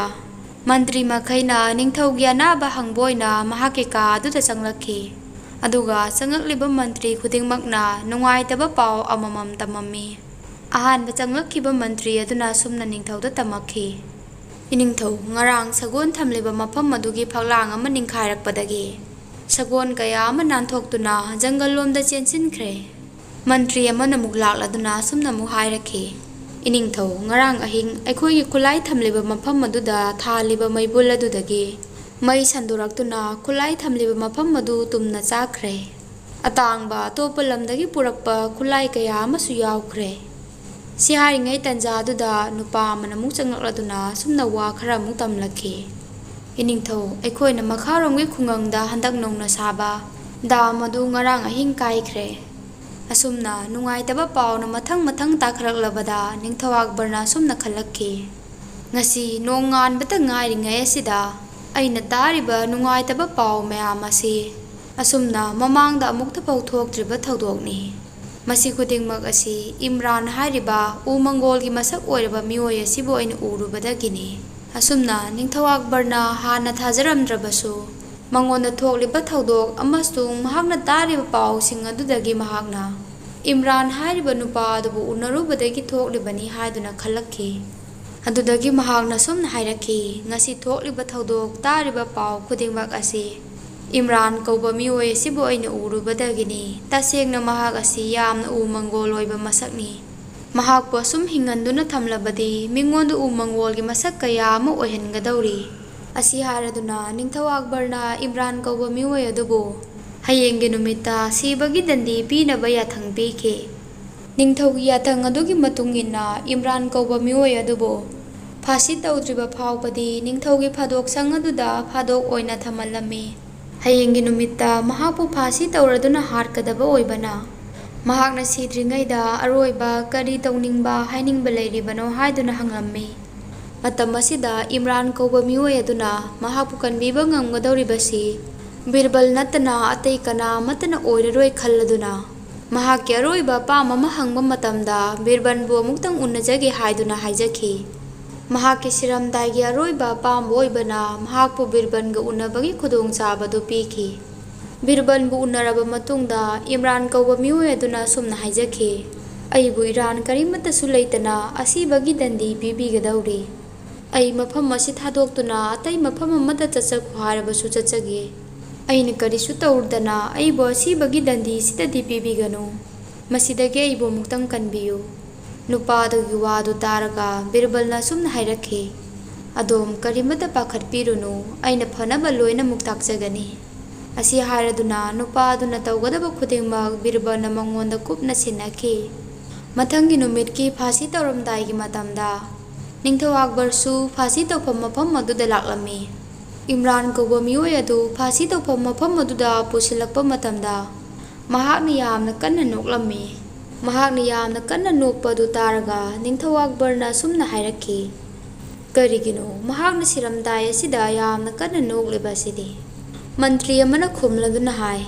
ꯃꯟꯇ꯭ꯔꯤ ꯃꯈꯩꯅ ꯅꯤꯡꯊꯧꯒꯤ ꯑꯅꯥꯕ ꯍꯪꯕ ꯑꯣꯏꯅ ꯃꯍꯥꯛꯀꯤ ꯀꯥ ꯑꯗꯨꯗ ꯆꯪꯂꯛꯈꯤ꯫ ꯑꯗꯨꯒ ꯆꯪꯂꯛꯂꯤꯕ ꯃꯟꯇ꯭ꯔꯤ ꯈꯨꯗꯤꯡꯃꯛꯅ ꯅꯨꯡꯉꯥꯏꯇꯕ ꯄꯥꯎ ꯑꯃꯃꯝ ꯇꯝꯃꯝꯃꯤ꯫ ꯑꯍꯥꯟꯕ ꯆꯪꯂꯛꯈꯤꯕ ꯃꯟꯇ꯭ꯔꯤ ꯑꯗꯨꯅ ꯑꯁꯨꯝꯅ ꯅꯤꯡꯊꯧꯗ ꯇꯝꯃꯛꯈꯤ, ꯏꯅꯤꯡꯊꯧ, ꯉꯔꯥꯡ ꯁꯒꯣꯜ ꯊꯝꯂꯤꯕ ꯃꯐꯝ ꯑꯗꯨꯒꯤ ꯐꯛꯂꯥꯡ ꯑꯃ ꯅꯤꯡꯈꯥꯏꯔꯛꯄꯗꯒꯤ ꯁꯒꯣꯜ ꯀꯌꯥ ꯑꯃ ꯅꯥꯟꯊꯣꯛꯇꯨꯅ ꯖꯪꯒꯜ ꯂꯣꯝꯗ ꯆꯦꯟꯁꯤꯟꯈ꯭ꯔꯦ꯫ ꯃꯟꯇ꯭ꯔꯤ ꯑꯃꯅ ꯑꯃꯨꯛ ꯂꯥꯛꯂꯗꯨꯅ ꯑꯁꯨꯝꯅ ꯑꯃꯨꯛ ꯍꯥꯏꯔꯛꯈꯤ, "ꯏꯅꯤꯡꯊꯧ, ꯉꯔꯥꯡ ꯑꯍꯤꯡ ꯑꯩꯈꯣꯏꯒꯤ ꯈꯨꯠꯂꯥꯏ ꯊꯝꯂꯤꯕ ꯃꯐꯝ ꯑꯗꯨꯗ ꯊꯥꯜꯂꯤꯕ ꯃꯩꯕꯨꯜ ꯑꯗꯨꯗꯒꯤ ꯃꯩ ꯁꯟꯗꯣꯔꯛꯇꯨꯅ ꯈꯨꯠꯂꯥꯏ ꯊꯝꯂꯤꯕ ꯃꯐꯝ ꯑꯗꯨ ꯇꯨꯝꯅ ꯆꯥꯛꯈ꯭ꯔꯦ꯫ ꯑꯇꯥꯡꯕ ꯑꯇꯣꯞꯄ ꯂꯝꯗꯒꯤ ꯄꯨꯔꯛꯄ ꯈꯨꯠꯂꯥꯏ ꯀꯌꯥ ꯑꯃꯁꯨ ꯌꯥꯎꯈ꯭ꯔꯦ꯫" ꯁꯤ ꯍꯥꯏꯔꯤꯉꯩ ꯇꯟꯖꯥꯗꯨꯗ ꯅꯨꯄꯥ ꯑꯃꯅ ꯑꯃꯨꯛ ꯆꯪꯂꯛꯂꯗꯨꯅ ꯑꯁꯨꯝꯅ ꯋꯥ ꯈꯔ ꯑꯃꯨꯛ ꯇꯝꯂꯛꯈꯤ, "ꯏꯅꯤꯡꯊꯧ, ꯑꯩꯈꯣꯏꯅ ꯃꯈꯥꯔꯣꯝꯒꯤ ꯈꯨꯡꯒꯪꯗ ꯍꯟꯗꯛ ꯅꯧꯅ ꯁꯥꯕ ꯗꯥꯝ ꯑꯗꯨ ꯉꯔꯥꯡ ꯑꯍꯤꯡ ꯀꯥꯏꯈ꯭ꯔꯦ꯫" ꯑꯁꯨꯝꯅ ꯅꯨꯡꯉꯥꯏꯇꯕ ꯄꯥꯎꯅ ꯃꯊꯪ ꯃꯊꯪ ꯇꯥꯈꯠꯂꯛꯂꯕꯗ ꯅꯤꯡꯊꯧ ꯑꯛꯕꯔꯅ ꯑꯁꯨꯝꯅ ꯈꯜꯂꯛꯈꯤ, "ꯉꯁꯤ ꯅꯣꯡ ꯉꯥꯟꯕꯇ ꯉꯥꯏꯔꯤꯉꯩ ꯑꯁꯤꯗ ꯑꯩꯅ ꯇꯥꯔꯤꯕ ꯅꯨꯡꯉꯥꯏꯇꯕ ꯄꯥꯎ ꯃꯌꯥꯝ ꯑꯁꯤ ꯑꯁꯨꯝꯅ ꯃꯃꯥꯡꯗ ꯑꯃꯨꯛꯇꯐꯥꯎ ꯊꯣꯛꯇ꯭ꯔꯤꯕ ꯊꯧꯗꯣꯛꯅꯤ꯫ ꯃꯁꯤ ꯈꯨꯗꯤꯡꯃꯛ ꯑꯁꯤ ꯏꯝꯔꯥꯟ ꯍꯥꯏꯔꯤꯕ ꯎ ꯃꯪꯒꯣꯜꯒꯤ ꯃꯁꯛ ꯑꯣꯏꯔꯕ ꯃꯤꯑꯣꯏ ꯑꯁꯤꯕꯨ ꯑꯩꯅ ꯎꯔꯨꯕꯗꯒꯤꯅꯤ꯫" ꯑꯁꯨꯝꯅ ꯅꯤꯡꯊꯧ ꯑꯛꯕꯔꯅ ꯍꯥꯟꯅ ꯊꯥꯖꯔꯝꯗ꯭ꯔꯕꯁꯨ, ꯃꯉꯣꯟꯗ ꯊꯣꯛꯂꯤꯕ ꯊꯧꯗꯣꯛ ꯑꯃꯁꯨꯡ ꯃꯍꯥꯛꯅ ꯇꯥꯔꯤꯕ ꯄꯥꯎꯁꯤꯡ ꯑꯗꯨꯗꯒꯤ ꯃꯍꯥꯛꯅ ꯏꯝꯔꯥꯟ ꯍꯥꯏꯔꯤꯕ ꯅꯨꯄꯥ ꯑꯗꯨꯕꯨ ꯎꯅꯔꯨꯕꯗꯒꯤ ꯊꯣꯛꯂꯤꯕꯅꯤ ꯍꯥꯏꯗꯨꯅ ꯈꯜꯂꯛꯈꯤ꯫ ꯑꯗꯨꯗꯒꯤ ꯃꯍꯥꯛꯅ ꯁꯨꯝꯅ ꯍꯥꯏꯔꯛꯈꯤ, "ꯉꯁꯤ ꯊꯣꯛꯂꯤꯕ ꯊꯧꯗꯣꯛ, ꯇꯥꯔꯤꯕ ꯄꯥꯎ ꯈꯨꯗꯤꯡꯃꯛ ꯑꯁꯤ ꯏꯝꯔꯥꯟ ꯀꯧꯕ ꯃꯤꯑꯣꯏ ꯑꯁꯤꯕꯨ ꯑꯩꯅ ꯎꯔꯨꯕꯗꯒꯤꯅꯤ꯫ ꯇꯁꯦꯡꯅ ꯃꯍꯥꯛ ꯑꯁꯤ ꯌꯥꯝꯅ ꯎ ꯃꯪꯒꯣꯜ ꯑꯣꯏꯕ ꯃꯁꯛꯅꯤ꯫ ꯃꯍꯥꯛꯄꯨ ꯑꯁꯨꯝ ꯍꯤꯡꯍꯟꯗꯨꯅ ꯊꯝꯂꯕꯗꯤ ꯃꯤꯉꯣꯟꯗ ꯎ ꯃꯪꯒꯣꯜꯒꯤ ꯃꯁꯛ ꯀꯌꯥ ꯑꯃ ꯑꯣꯏꯍꯟꯒꯗꯧꯔꯤ꯫" ꯑꯁꯤ ꯍꯥꯏꯔꯗꯨꯅ ꯅꯤꯡꯊꯧ ꯑꯛꯕꯔꯅ ꯏꯝꯔꯥꯟ ꯀꯧꯕ ꯃꯤꯑꯣꯏ ꯑꯗꯨꯕꯨ ꯍꯌꯦꯡꯒꯤ ꯅꯨꯃꯤꯠꯇ ꯁꯤꯕꯒꯤ ꯗꯟꯗꯤ ꯄꯤꯅꯕ ꯌꯥꯊꯪ ꯄꯤꯈꯤ꯫ ꯅꯤꯡꯊꯧꯒꯤ ꯌꯥꯊꯪ ꯑꯗꯨꯒꯤ ꯃꯇꯨꯡ ꯏꯟꯅ ꯏꯝꯔꯥꯟ ꯀꯧꯕ ꯃꯤꯑꯣꯏ ꯑꯗꯨꯕꯨ ꯐꯥꯁꯤ ꯇꯧꯗ꯭ꯔꯤꯕ ꯐꯥꯎꯕꯗꯤ ꯅꯤꯡꯊꯧꯒꯤ ꯐꯥꯗꯣꯛꯁꯪ ꯑꯗꯨꯗ ꯐꯥꯗꯣꯛ ꯑꯣꯏꯅ ꯊꯝꯍꯜꯂꯝꯃꯤ꯫ ꯍꯌꯦꯡꯒꯤ ꯅꯨꯃꯤꯠꯇ ꯃꯍꯥꯛꯄꯨ ꯐꯥꯁꯤ ꯇꯧꯔꯗꯨꯅ ꯍꯥꯠꯀꯗꯕ ꯑꯣꯏꯕꯅ, ꯃꯍꯥꯛꯅ ꯁꯤꯗ꯭ꯔꯤꯉꯩꯗ ꯑꯔꯣꯏꯕ ꯀꯔꯤ ꯇꯧꯅꯤꯡꯕ, ꯍꯥꯏꯅꯤꯡꯕ ꯂꯩꯔꯤꯕꯅꯣ ꯍꯥꯏꯗꯨꯅ ꯍꯪꯂꯝꯃꯤ꯫ ꯃꯇꯝ ꯑꯁꯤꯗ ꯏꯝꯔꯥꯟ ꯀꯧꯕ ꯃꯤꯑꯣꯏ ꯑꯗꯨꯅ ꯃꯍꯥꯛꯄꯨ ꯀꯟꯕꯤꯕ ꯉꯝꯒꯗꯧꯔꯤꯕꯁꯤ ꯕꯤꯔꯕꯜ ꯅꯠꯇꯅ ꯑꯇꯩ ꯀꯅꯥ ꯑꯃꯠꯇꯅ ꯑꯣꯏꯔꯔꯣꯏ ꯈꯜꯂꯗꯨꯅ, ꯃꯍꯥꯛꯀꯤ ꯑꯔꯣꯏꯕ ꯑꯄꯥꯝꯕ ꯑꯃ ꯍꯪꯕ ꯃꯇꯝꯗ ꯕꯤꯔꯕꯜꯕꯨ ꯑꯃꯨꯛꯇꯪ ꯎꯅꯖꯒꯦ ꯍꯥꯏꯗꯨꯅ ꯍꯥꯏꯖꯈꯤ꯫ ꯃꯍꯥꯛꯀꯤ ꯁꯤꯔꯝꯗꯥꯏꯒꯤ ꯑꯔꯣꯏꯕ ꯑꯄꯥꯝꯕ ꯑꯣꯏꯕꯅ ꯃꯍꯥꯛꯄꯨ ꯕꯤꯔꯕꯜꯒ ꯎꯅꯕꯒꯤ ꯈꯨꯗꯣꯡꯆꯥꯕꯗꯨ ꯄꯤꯈꯤ꯫ ꯕꯤꯔꯕꯜꯕꯨ ꯎꯅꯔꯕ ꯃꯇꯨꯡꯗ ꯏꯝꯔꯥꯟ ꯀꯧꯕ ꯃꯤꯑꯣꯏ ꯑꯗꯨꯅ ꯑꯁꯨꯝꯅ ꯍꯥꯏꯖꯈꯤ, "ꯑꯩꯕꯨ ꯏꯔꯥꯟ ꯀꯔꯤꯃꯠꯇꯁꯨ ꯂꯩꯇꯅ ꯑꯁꯤꯕꯒꯤ ꯗꯟꯗꯤ ꯄꯤꯕꯤꯒꯗꯧꯔꯤ꯫" ꯑꯩ ꯃꯐꯝ ꯑꯁꯤ ꯊꯥꯗꯣꯛꯇꯨꯅ ꯑꯇꯩ ꯃꯐꯝ ꯑꯃꯗ ꯆꯠꯆꯈꯣ ꯍꯥꯏꯔꯕꯁꯨ ꯆꯠꯆꯒꯦ꯫ ꯑꯩꯅ ꯀꯔꯤꯁꯨ ꯇꯧꯗꯅ ꯑꯩꯕꯨ ꯑꯁꯤꯕꯒꯤ ꯗꯟꯗꯤꯁꯤꯗꯗꯤ ꯄꯤꯕꯤꯒꯅꯨ꯫ ꯃꯁꯤꯗꯒꯤ ꯑꯩꯕꯨ ꯑꯃꯨꯛꯇꯪ ꯀꯟꯕꯤꯌꯨ꯫ ꯅꯨꯄꯥ ꯑꯗꯨꯒꯤ ꯋꯥꯗꯨ ꯇꯥꯔꯒ ꯕꯤꯔꯕꯜꯅ ꯑꯁꯨꯝꯅ ꯍꯥꯏꯔꯛꯈꯤ, "ꯑꯗꯣꯝ ꯀꯔꯤꯃꯠꯇ ꯄꯥꯈꯠꯄꯤꯔꯨꯅꯨ, ꯑꯩꯅ ꯐꯅꯕ ꯂꯣꯏꯅꯃꯛ ꯇꯥꯛꯆꯒꯅꯤ꯫" ꯑꯁꯤ ꯍꯥꯏꯔꯗꯨꯅ ꯅꯨꯄꯥ ꯑꯗꯨꯅ ꯇꯧꯒꯗꯕ ꯈꯨꯗꯤꯡꯃꯛ ꯕꯤꯔꯕꯜꯅ ꯃꯉꯣꯟꯗ ꯀꯨꯞꯅ ꯁꯤꯟꯅꯈꯤ꯫ ꯃꯊꯪꯒꯤ ꯅꯨꯃꯤꯠꯀꯤ ꯐꯥꯁꯤ ꯇꯧꯔꯝꯗꯥꯏꯒꯤ ꯃꯇꯝꯗ ꯅꯤꯡꯊꯧ ꯑꯛꯕꯔꯁꯨ ꯐꯥꯁꯤ ꯇꯧꯐꯝ ꯃꯐꯝ ꯑꯗꯨꯗ ꯂꯥꯛꯂꯝꯃꯤ꯫ ꯏꯝꯔꯥꯟ ꯀꯧꯕ ꯃꯤꯑꯣꯏ ꯑꯗꯨ ꯐꯥꯁꯤ ꯇꯧꯐꯝ ꯃꯐꯝ ꯑꯗꯨꯗ ꯄꯨꯁꯤꯜꯂꯛꯄ ꯃꯇꯝꯗ ꯃꯍꯥꯛꯅ ꯌꯥꯝꯅ ꯀꯟꯅ ꯅꯣꯛꯂꯝꯃꯤ꯫ ꯃꯍꯥꯛꯅ ꯌꯥꯝꯅ ꯀꯟꯅ ꯅꯣꯛꯄ ꯑꯗꯨ ꯇꯥꯔꯒ ꯅꯤꯡꯊꯧ ꯑꯛꯕꯔꯅ ꯑꯁꯨꯝꯅ ꯍꯥꯏꯔꯛꯈꯤ, "ꯀꯔꯤꯒꯤꯅꯣ ꯃꯍꯥꯛꯅ ꯁꯤꯔꯝꯗꯥꯏ ꯑꯁꯤꯗ ꯌꯥꯝꯅ ꯀꯟꯅ ꯅꯣꯛꯂꯤꯕ ꯑꯁꯤꯗꯤ?" ꯃꯟꯇ꯭ꯔꯤ ꯑꯃꯅ ꯈꯨꯝꯂꯗꯨꯅ ꯍꯥꯏ,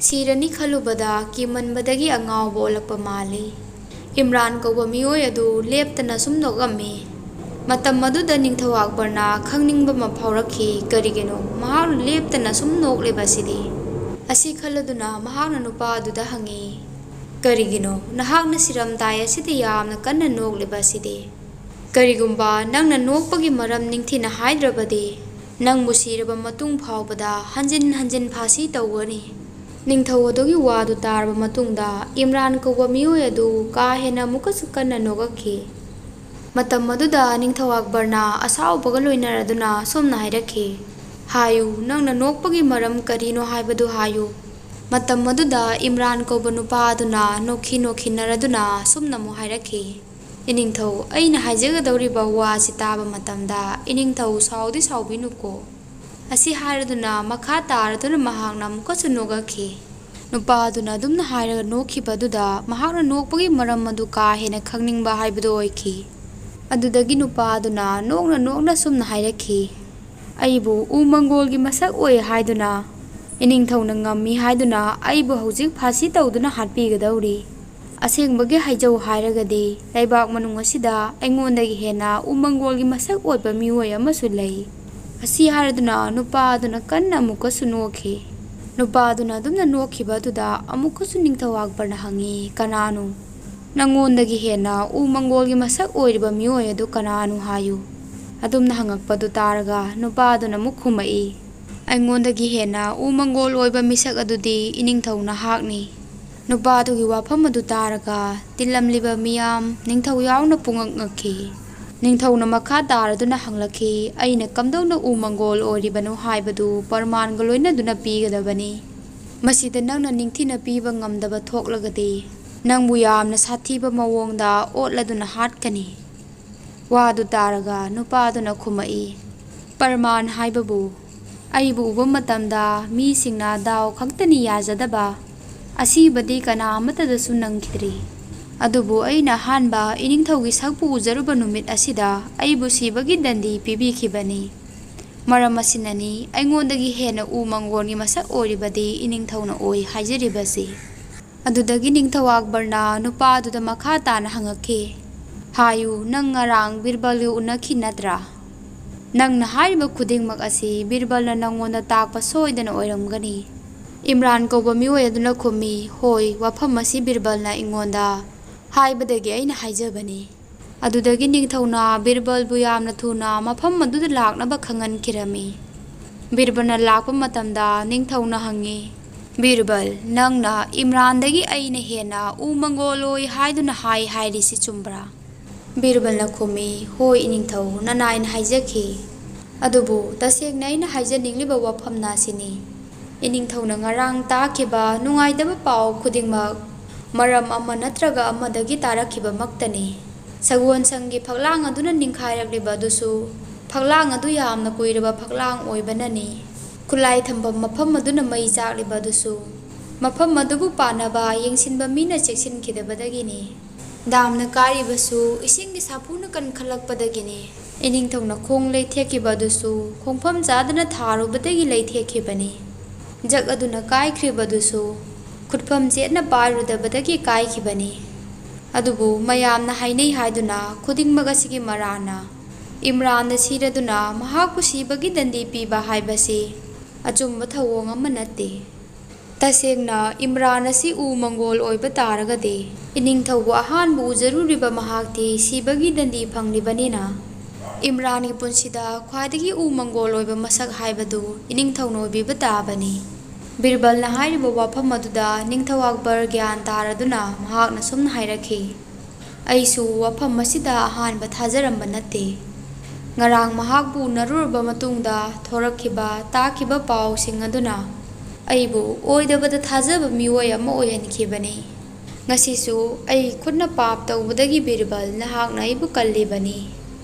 "ꯁꯤꯔꯅꯤ ꯈꯜꯂꯨꯕꯗ ꯀꯤꯃꯟꯕꯗꯒꯤ ꯑꯉꯥꯎꯕ ꯑꯣꯜꯂꯛꯄ ꯃꯥꯜꯂꯤ꯫" ꯏꯝꯔꯥꯟ ꯀꯧꯕ ꯃꯤꯑꯣꯏ ꯑꯗꯨ ꯂꯦꯞꯇꯅ ꯁꯨꯝ ꯅꯣꯛꯂꯝꯃꯤ꯫ ꯃꯇꯝ ꯑꯗꯨꯗ ꯅꯤꯡꯊꯧ ꯑꯛꯕꯔꯅ ꯈꯪꯅꯤꯡꯕ ꯑꯃ ꯐꯥꯎꯔꯛꯈꯤ, ꯀꯔꯤꯒꯤꯅꯣ ꯃꯍꯥꯛꯅ ꯂꯦꯞꯇꯅ ꯁꯨꯝ ꯅꯣꯛꯂꯤꯕ ꯑꯁꯤꯗꯤ? ꯑꯁꯤ ꯈꯜꯂꯗꯨꯅ ꯃꯍꯥꯛꯅ ꯅꯨꯄꯥ ꯑꯗꯨꯗ ꯍꯪꯉꯤ, "ꯀꯔꯤꯒꯤꯅꯣ ꯅꯍꯥꯛꯅ ꯁꯤꯔꯝꯗꯥꯏ ꯑꯁꯤꯗ ꯌꯥꯝꯅ ꯀꯟꯅ ꯅꯣꯛꯂꯤꯕ ꯑꯁꯤꯗꯤ? ꯀꯔꯤꯒꯨꯝꯕ ꯅꯪꯅ ꯅꯣꯛꯄꯒꯤ ꯃꯔꯝ ꯅꯤꯡꯊꯤꯅ ꯍꯥꯏꯗ꯭ꯔꯕꯗꯤ, ꯅꯪꯕꯨ ꯁꯤꯔꯕ ꯃꯇꯨꯡ ꯐꯥꯎꯕꯗ ꯍꯟꯖꯤꯟ ꯍꯟꯖꯤꯟ ꯐꯥꯁꯤ ꯇꯧꯒꯅꯤ꯫" ꯅꯤꯡꯊꯧ ꯑꯗꯨꯒꯤ ꯋꯥꯗꯨ ꯇꯥꯔꯕ ꯃꯇꯨꯡꯗ ꯏꯝꯔꯥꯟ ꯀꯧꯕ ꯃꯤꯑꯣꯏ ꯑꯗꯨ ꯀꯥ ꯍꯦꯟꯅ ꯑꯃꯨꯛꯀꯁꯨ ꯀꯟꯅ ꯅꯣꯛꯂꯛꯈꯤ꯫ ꯃꯇꯝ ꯑꯗꯨꯗ ꯅꯤꯡꯊꯧ ꯑꯛꯕꯔꯅ ꯑꯁꯥꯎꯕꯒ ꯂꯣꯏꯅꯔꯗꯨꯅ ꯑꯁꯨꯝꯅ ꯍꯥꯏꯔꯛꯈꯤ, "ꯍꯥꯏꯌꯨ, ꯅꯪꯅ ꯅꯣꯛꯄꯒꯤ ꯃꯔꯝ ꯀꯔꯤꯅꯣ ꯍꯥꯏꯕꯗꯨ ꯍꯥꯏꯌꯨ꯫" ꯃꯇꯝ ꯑꯗꯨꯗ ꯏꯝꯔꯥꯟ ꯀꯧꯕ ꯅꯨꯄꯥ ꯑꯗꯨꯅ ꯅꯣꯛꯈꯤ ꯅꯣꯛꯈꯤꯅꯔꯗꯨꯅ ꯑꯁꯨꯝꯅ ꯑꯃꯨꯛ ꯍꯥꯏꯔꯛꯈꯤ, "ꯏꯅꯤꯡꯊꯧ, ꯑꯩꯅ ꯍꯥꯏꯖꯒꯗꯧꯔꯤꯕ ꯋꯥ ꯑꯁꯤ ꯇꯥꯕ ꯃꯇꯝꯗ ꯏꯅꯤꯡꯊꯧ ꯁꯥꯎꯗꯤ ꯁꯥꯎꯕꯤꯅꯨꯀꯣ꯫" ꯑꯁꯤ ꯍꯥꯏꯔꯗꯨꯅ ꯃꯈꯥ ꯇꯥꯔꯗꯨꯅ ꯃꯍꯥꯛꯅ ꯑꯃꯨꯛꯀꯁꯨ ꯅꯣꯛꯂꯛꯈꯤ꯫ ꯅꯨꯄꯥ ꯑꯗꯨꯅ ꯑꯗꯨꯝꯅ ꯍꯥꯏꯔꯒ ꯅꯣꯛꯈꯤꯕ ꯑꯗꯨꯗ ꯃꯍꯥꯛꯅ ꯅꯣꯛꯄꯒꯤ ꯃꯔꯝ ꯑꯗꯨ ꯀꯥ ꯍꯦꯟꯅ ꯈꯪꯅꯤꯡꯕ ꯍꯥꯏꯕꯗꯨ ꯑꯣꯏꯈꯤ꯫ ꯑꯗꯨꯗꯒꯤ ꯅꯨꯄꯥ ꯑꯗꯨꯅ ꯅꯣꯛꯅ ꯅꯣꯛꯅ ꯁꯨꯝꯅ ꯍꯥꯏꯔꯛꯈꯤ, "ꯑꯩꯕꯨ ꯎ ꯃꯪꯒꯣꯜꯒꯤ ꯃꯁꯛ ꯑꯣꯏ ꯍꯥꯏꯗꯨꯅ, ꯏꯅꯤꯡꯊꯧꯅ ꯉꯝꯃꯤ ꯍꯥꯏꯗꯨꯅ ꯑꯩꯕꯨ ꯍꯧꯖꯤꯛ ꯐꯥꯁꯤ ꯇꯧꯗꯨꯅ ꯍꯥꯠꯄꯤꯒꯗꯧꯔꯤ꯫ ꯑꯁꯦꯡꯕꯒꯤ ꯍꯥꯏꯖꯧ ꯍꯥꯏꯔꯒꯗꯤ ꯂꯩꯕꯥꯛ ꯃꯅꯨꯡ ꯑꯁꯤꯗ ꯑꯩꯉꯣꯟꯗꯒꯤ ꯍꯦꯟꯅ ꯎ ꯃꯪꯒꯣꯜꯒꯤ ꯃꯁꯛ ꯑꯣꯏꯕ ꯃꯤꯑꯣꯏ ꯑꯃꯁꯨ ꯂꯩ꯫" ꯑꯁꯤ ꯍꯥꯏꯔꯗꯨꯅ ꯅꯨꯄꯥ ꯑꯗꯨꯅ ꯀꯟꯅ ꯑꯃꯨꯛꯀꯁꯨ ꯅꯣꯛꯈꯤ꯫ ꯅꯨꯄꯥ ꯑꯗꯨꯅ ꯑꯗꯨꯝꯅ ꯅꯣꯛꯈꯤꯕ ꯑꯗꯨꯗ ꯑꯃꯨꯛꯀꯁꯨ ꯅꯤꯡꯊꯧ ꯑꯛꯕꯔꯅ ꯍꯪꯉꯤ, "ꯀꯅꯥꯅꯣ? ꯅꯪꯉꯣꯟꯗꯒꯤ ꯍꯦꯟꯅ ꯎ ꯃꯪꯒꯣꯜꯒꯤ ꯃꯁꯛ ꯑꯣꯏꯔꯤꯕ ꯃꯤꯑꯣꯏ ꯑꯗꯨ ꯀꯅꯥꯅꯣ ꯍꯥꯏꯌꯨ꯫" ꯑꯗꯨꯝꯅ ꯍꯪꯉꯛꯄꯗꯨ ꯇꯥꯔꯒ ꯅꯨꯄꯥꯗꯨꯅ ꯑꯃꯨꯛ ꯈꯨꯝꯃꯛꯏ, "ꯑꯩꯉꯣꯟꯗꯒꯤ ꯍꯦꯟꯅ ꯎ ꯃꯪꯒꯣꯜ ꯑꯣꯏꯕ ꯃꯤꯁꯛ ꯑꯗꯨꯗꯤ ꯏꯅꯤꯡꯊꯧ ꯅꯍꯥꯛꯅꯤ꯫" ꯅꯨꯄꯥꯗꯨꯒꯤ ꯋꯥꯐꯝ ꯑꯗꯨ ꯇꯥꯔꯒ ꯇꯤꯜꯂꯝꯂꯤꯕ ꯃꯤꯌꯥꯝ, ꯅꯤꯡꯊꯧ ꯌꯥꯎꯅ ꯄꯨꯡꯉꯛ ꯉꯛꯈꯤ꯫ ꯅꯤꯡꯊꯧꯅ ꯃꯈꯥ ꯇꯥꯔꯗꯨꯅ ꯍꯪꯂꯛꯈꯤ, "ꯑꯩꯅ ꯀꯝꯗꯧꯅ ꯎ ꯃꯪꯒꯣꯜ ꯑꯣꯏꯔꯤꯕꯅꯣ ꯍꯥꯏꯕꯗꯨ ꯄ꯭ꯔꯃꯥꯟꯒ ꯂꯣꯏꯅꯗꯨꯅ ꯄꯤꯒꯗꯕꯅꯤ꯫ ꯃꯁꯤꯗ ꯅꯪꯅ ꯅꯤꯡꯊꯤꯅ ꯄꯤꯕ ꯉꯝꯗꯕ ꯊꯣꯛꯂꯒꯗꯤ ꯅꯪꯕꯨ ꯌꯥꯝꯅ ꯁꯥꯊꯤꯕ ꯃꯑꯣꯡꯗ ꯑꯣꯠꯂꯗꯨꯅ ꯍꯥꯠꯀꯅꯤ꯫" ꯋꯥꯗꯨ ꯇꯥꯔꯒ ꯅꯨꯄꯥꯗꯨꯅ ꯈꯨꯝꯃꯛꯏ, "ꯄ꯭ꯔꯃꯥꯟ ꯍꯥꯏꯕꯕꯨ ꯑꯩꯕꯨ ꯎꯕ ꯃꯇꯝꯗ ꯃꯤꯁꯤꯡꯅ ꯗꯥꯎ ꯈꯛꯇꯅꯤ ꯌꯥꯖꯗꯕ, ꯑꯁꯤꯕꯗꯤ ꯀꯅꯥ ꯑꯃꯠꯇꯗꯁꯨ ꯅꯪꯈꯤꯗ꯭ꯔꯤ꯫ ꯑꯗꯨꯕꯨ ꯑꯩꯅ ꯑꯍꯥꯟꯕ ꯏꯅꯤꯡꯊꯧꯒꯤ ꯁꯛꯄꯨ ꯎꯖꯔꯨꯕ ꯅꯨꯃꯤꯠ ꯑꯁꯤꯗ ꯑꯩꯕꯨ ꯁꯤꯕꯒꯤ ꯗꯟꯗꯤ ꯄꯤꯕꯤꯈꯤꯕꯅꯤ꯫ ꯃꯔꯝ ꯑꯁꯤꯅꯅꯤ ꯑꯩꯉꯣꯟꯗꯒꯤ ꯍꯦꯟꯅ ꯎ ꯃꯪꯒꯣꯜꯒꯤ ꯃꯁꯛ ꯑꯣꯏꯔꯤꯕꯗꯤ ꯏꯅꯤꯡꯊꯧꯅ ꯑꯣꯏ ꯍꯥꯏꯖꯔꯤꯕꯁꯤ꯫" ꯑꯗꯨꯗꯒꯤ ꯅꯤꯡꯊꯧ ꯑꯛꯕꯔꯅ ꯅꯨꯄꯥꯗꯨꯗ ꯃꯈꯥ ꯇꯥꯅ ꯍꯪꯉꯛꯈꯤ, "ꯍꯥꯏꯌꯨ, ꯅꯪ ꯉꯔꯥꯡ ꯕꯤꯔꯕꯜꯒ ꯎꯅꯈꯤ ꯅꯠꯇ꯭ꯔꯥ? ꯅꯪꯅ ꯍꯥꯏꯔꯤꯕ ꯈꯨꯗꯤꯡꯃꯛ ꯑꯁꯤ ꯕꯤꯔꯕꯜꯅ ꯅꯪꯉꯣꯟꯗ ꯇꯥꯛꯄ ꯁꯣꯏꯗꯅ ꯑꯣꯏꯔꯝꯒꯅꯤ꯫" ꯏꯝꯔꯥꯟ ꯀꯧꯕ ꯃꯤꯑꯣꯏ ꯑꯗꯨꯅ ꯈꯨꯝꯃꯤ, "ꯍꯣꯏ, ꯋꯥꯐꯝ ꯑꯁꯤ ꯕꯤꯔꯕꯜꯅ ꯑꯩꯉꯣꯟꯗ ꯍꯥꯏꯕꯗꯒꯤ ꯑꯩꯅ ꯍꯥꯏꯖꯕꯅꯤ꯫" ꯑꯗꯨꯗꯒꯤ ꯅꯤꯡꯊꯧꯅ ꯕꯤꯔꯕꯜꯕꯨ ꯌꯥꯝꯅ ꯊꯨꯅ ꯃꯐꯝ ꯑꯗꯨꯗ ꯂꯥꯛꯅꯕ ꯈꯪꯍꯟꯈꯤꯔꯝꯃꯤ꯫ ꯕꯤꯔꯕꯜꯅ ꯂꯥꯛꯄ ꯃꯇꯝꯗ ꯅꯤꯡꯊꯧꯅ ꯍꯪꯉꯤ, "ꯕꯤꯔꯕꯜ, ꯅꯪꯅ ꯏꯝꯔꯥꯟꯗꯒꯤ ꯑꯩꯅ ꯍꯦꯟꯅ ꯎ ꯃꯪꯒꯣꯜ ꯑꯣꯏ ꯍꯥꯏꯗꯨꯅ ꯍꯥꯏ ꯍꯥꯏꯔꯤꯁꯤ ꯆꯨꯝꯕ꯭ꯔꯥ?" ꯕꯤꯔꯕꯜꯅ ꯈꯨꯝꯃꯤ, "ꯍꯣꯏ ꯏꯅꯤꯡꯊꯧ, ꯅꯅꯥꯏꯅ ꯍꯥꯏꯖꯈꯤ꯫ ꯑꯗꯨꯕꯨ ꯇꯁꯦꯡꯅ ꯑꯩꯅ ꯍꯥꯏꯖꯅꯤꯡꯂꯤꯕ ꯋꯥꯐꯝꯅ ꯑꯁꯤꯅꯤ꯫ ꯏꯅꯤꯡꯊꯧꯅ ꯉꯔꯥꯡ ꯇꯥꯈꯤꯕ ꯅꯨꯡꯉꯥꯏꯇꯕ ꯄꯥꯎ ꯈꯨꯗꯤꯡꯃꯛ ꯃꯔꯝ ꯑꯃ ꯅꯠꯇ꯭ꯔꯒ ꯑꯃꯗꯒꯤ ꯇꯥꯔꯛꯈꯤꯕꯃꯛꯇꯅꯤ꯫ ꯁꯒꯣꯜꯁꯪꯒꯤ ꯐꯛꯂꯥꯡ ꯑꯗꯨꯅ ꯅꯤꯡꯈꯥꯏꯔꯛꯂꯤꯕ ꯑꯗꯨꯁꯨ ꯐꯛꯂꯥꯡ ꯑꯗꯨ ꯌꯥꯝꯅ ꯀꯨꯏꯔꯕ ꯐꯛꯂꯥꯡ ꯑꯣꯏꯕꯅꯅꯤ꯫ ꯈꯨꯠꯂꯥꯏ ꯊꯝꯐꯝ ꯃꯐꯝ ꯑꯗꯨꯅ ꯃꯩ ꯆꯥꯛꯂꯤꯕ ꯑꯗꯨꯁꯨ ꯃꯐꯝ ꯑꯗꯨꯕꯨ ꯄꯥꯟꯅꯕ ꯌꯦꯡꯁꯤꯟꯕ ꯃꯤꯅ ꯆꯦꯛꯁꯤꯟꯈꯤꯗꯕꯗꯒꯤꯅꯤ꯫ ꯗꯥꯝꯅ ꯀꯥꯏꯔꯤꯕꯁꯨ ꯏꯁꯤꯡꯒꯤ ꯁꯥꯐꯨꯅ ꯀꯟꯈꯠꯂꯛꯄꯗꯒꯤꯅꯤ꯫ ꯏꯅꯤꯡꯊꯧꯅ ꯈꯣꯡ ꯂꯩꯊꯦꯛꯈꯤꯕ ꯑꯗꯨꯁꯨ ꯈꯣꯡꯐꯝ ꯆꯥꯗꯅ ꯊꯥꯔꯨꯕꯗꯒꯤ ꯂꯩꯊꯦꯛꯈꯤꯕꯅꯤ꯫ ꯖꯛ ꯑꯗꯨꯅ ꯀꯥꯏꯈ꯭ꯔꯤꯕ ꯑꯗꯨꯁꯨ ꯈꯨꯠꯐꯝ ꯆꯦꯠꯅ ꯄꯥꯏꯔꯨꯗꯕꯗꯒꯤ ꯀꯥꯏꯈꯤꯕꯅꯤ꯫ ꯑꯗꯨꯕꯨ ꯃꯌꯥꯝꯅ ꯍꯥꯏꯅꯩ ꯍꯥꯏꯗꯨꯅ ꯈꯨꯗꯤꯡꯃꯛ ꯑꯁꯤꯒꯤ ꯃꯔꯥꯅ ꯏꯝꯔꯥꯟꯗ ꯁꯤꯔꯗꯨꯅ ꯃꯍꯥꯛꯄꯨ ꯁꯤꯕꯒꯤ ꯗꯟꯗꯤ ꯄꯤꯕ ꯍꯥꯏꯕꯁꯤ ꯑꯆꯨꯝꯕ ꯊꯧꯑꯣꯡ ꯑꯃ ꯅꯠꯇꯦ꯫ ꯇꯁꯦꯡꯅ ꯏꯝꯔꯥꯟ ꯑꯁꯤ ꯎ ꯃꯪꯒꯣꯜ ꯑꯣꯏꯕ ꯇꯥꯔꯒꯗꯤ ꯏꯅꯤꯡꯊꯧꯕꯨ ꯑꯍꯥꯟꯕ ꯎꯖꯔꯨꯔꯤꯕ ꯃꯍꯥꯛꯇꯤ ꯁꯤꯕꯒꯤ ꯗꯟꯗꯤ ꯐꯪꯂꯤꯕꯅꯤꯅ ꯏꯝꯔꯥꯟꯒꯤ ꯄꯨꯟꯁꯤꯗ ꯈ꯭ꯋꯥꯏꯗꯒꯤ ꯎ ꯃꯪꯒꯣꯜ ꯑꯣꯏꯕ ꯃꯁꯛ ꯍꯥꯏꯕꯗꯨ ꯏꯅꯤꯡꯊꯧꯅ ꯑꯣꯏꯕꯤꯕ ꯇꯥꯕꯅꯤ꯫ ꯕꯤꯔꯕꯜꯅ ꯍꯥꯏꯔꯤꯕ ꯋꯥꯐꯝ ꯑꯗꯨꯗ ꯅꯤꯡꯊꯧ ꯑꯛꯕꯔ ꯒ꯭ꯌꯥꯟ ꯇꯥꯔꯗꯨꯅ ꯃꯍꯥꯛꯅ ꯁꯨꯝꯅ ꯍꯥꯏꯔꯛꯈꯤ, "ꯑꯩꯁꯨ ꯋꯥꯐꯝ ꯑꯁꯤꯗ ꯑꯍꯥꯟꯕ ꯊꯥꯖꯔꯝꯕ ꯅꯠꯇꯦ꯫ ꯉꯔꯥꯡ ꯃꯍꯥꯛꯄꯨ ꯎꯅꯔꯨꯔꯕ ꯃꯇꯨꯡꯗ ꯊꯣꯔꯛꯈꯤꯕ, ꯇꯥꯈꯤꯕ ꯄꯥꯎꯁꯤꯡ ꯑꯗꯨꯅ ꯑꯩꯕꯨ ꯑꯣꯏꯗꯕꯗ ꯊꯥꯖꯕ ꯃꯤꯑꯣꯏ ꯑꯃ ꯑꯣꯏꯍꯟꯈꯤꯕꯅꯤ꯫ ꯉꯁꯤꯁꯨ ꯑꯩ ꯈꯨꯠꯅ ꯄꯥꯞ ꯇꯧꯕꯗꯒꯤ ꯕꯤꯔꯕꯜ ꯅꯍꯥꯛꯅ ꯑꯩꯕꯨ ꯀꯜꯂꯤꯕꯅꯤ꯫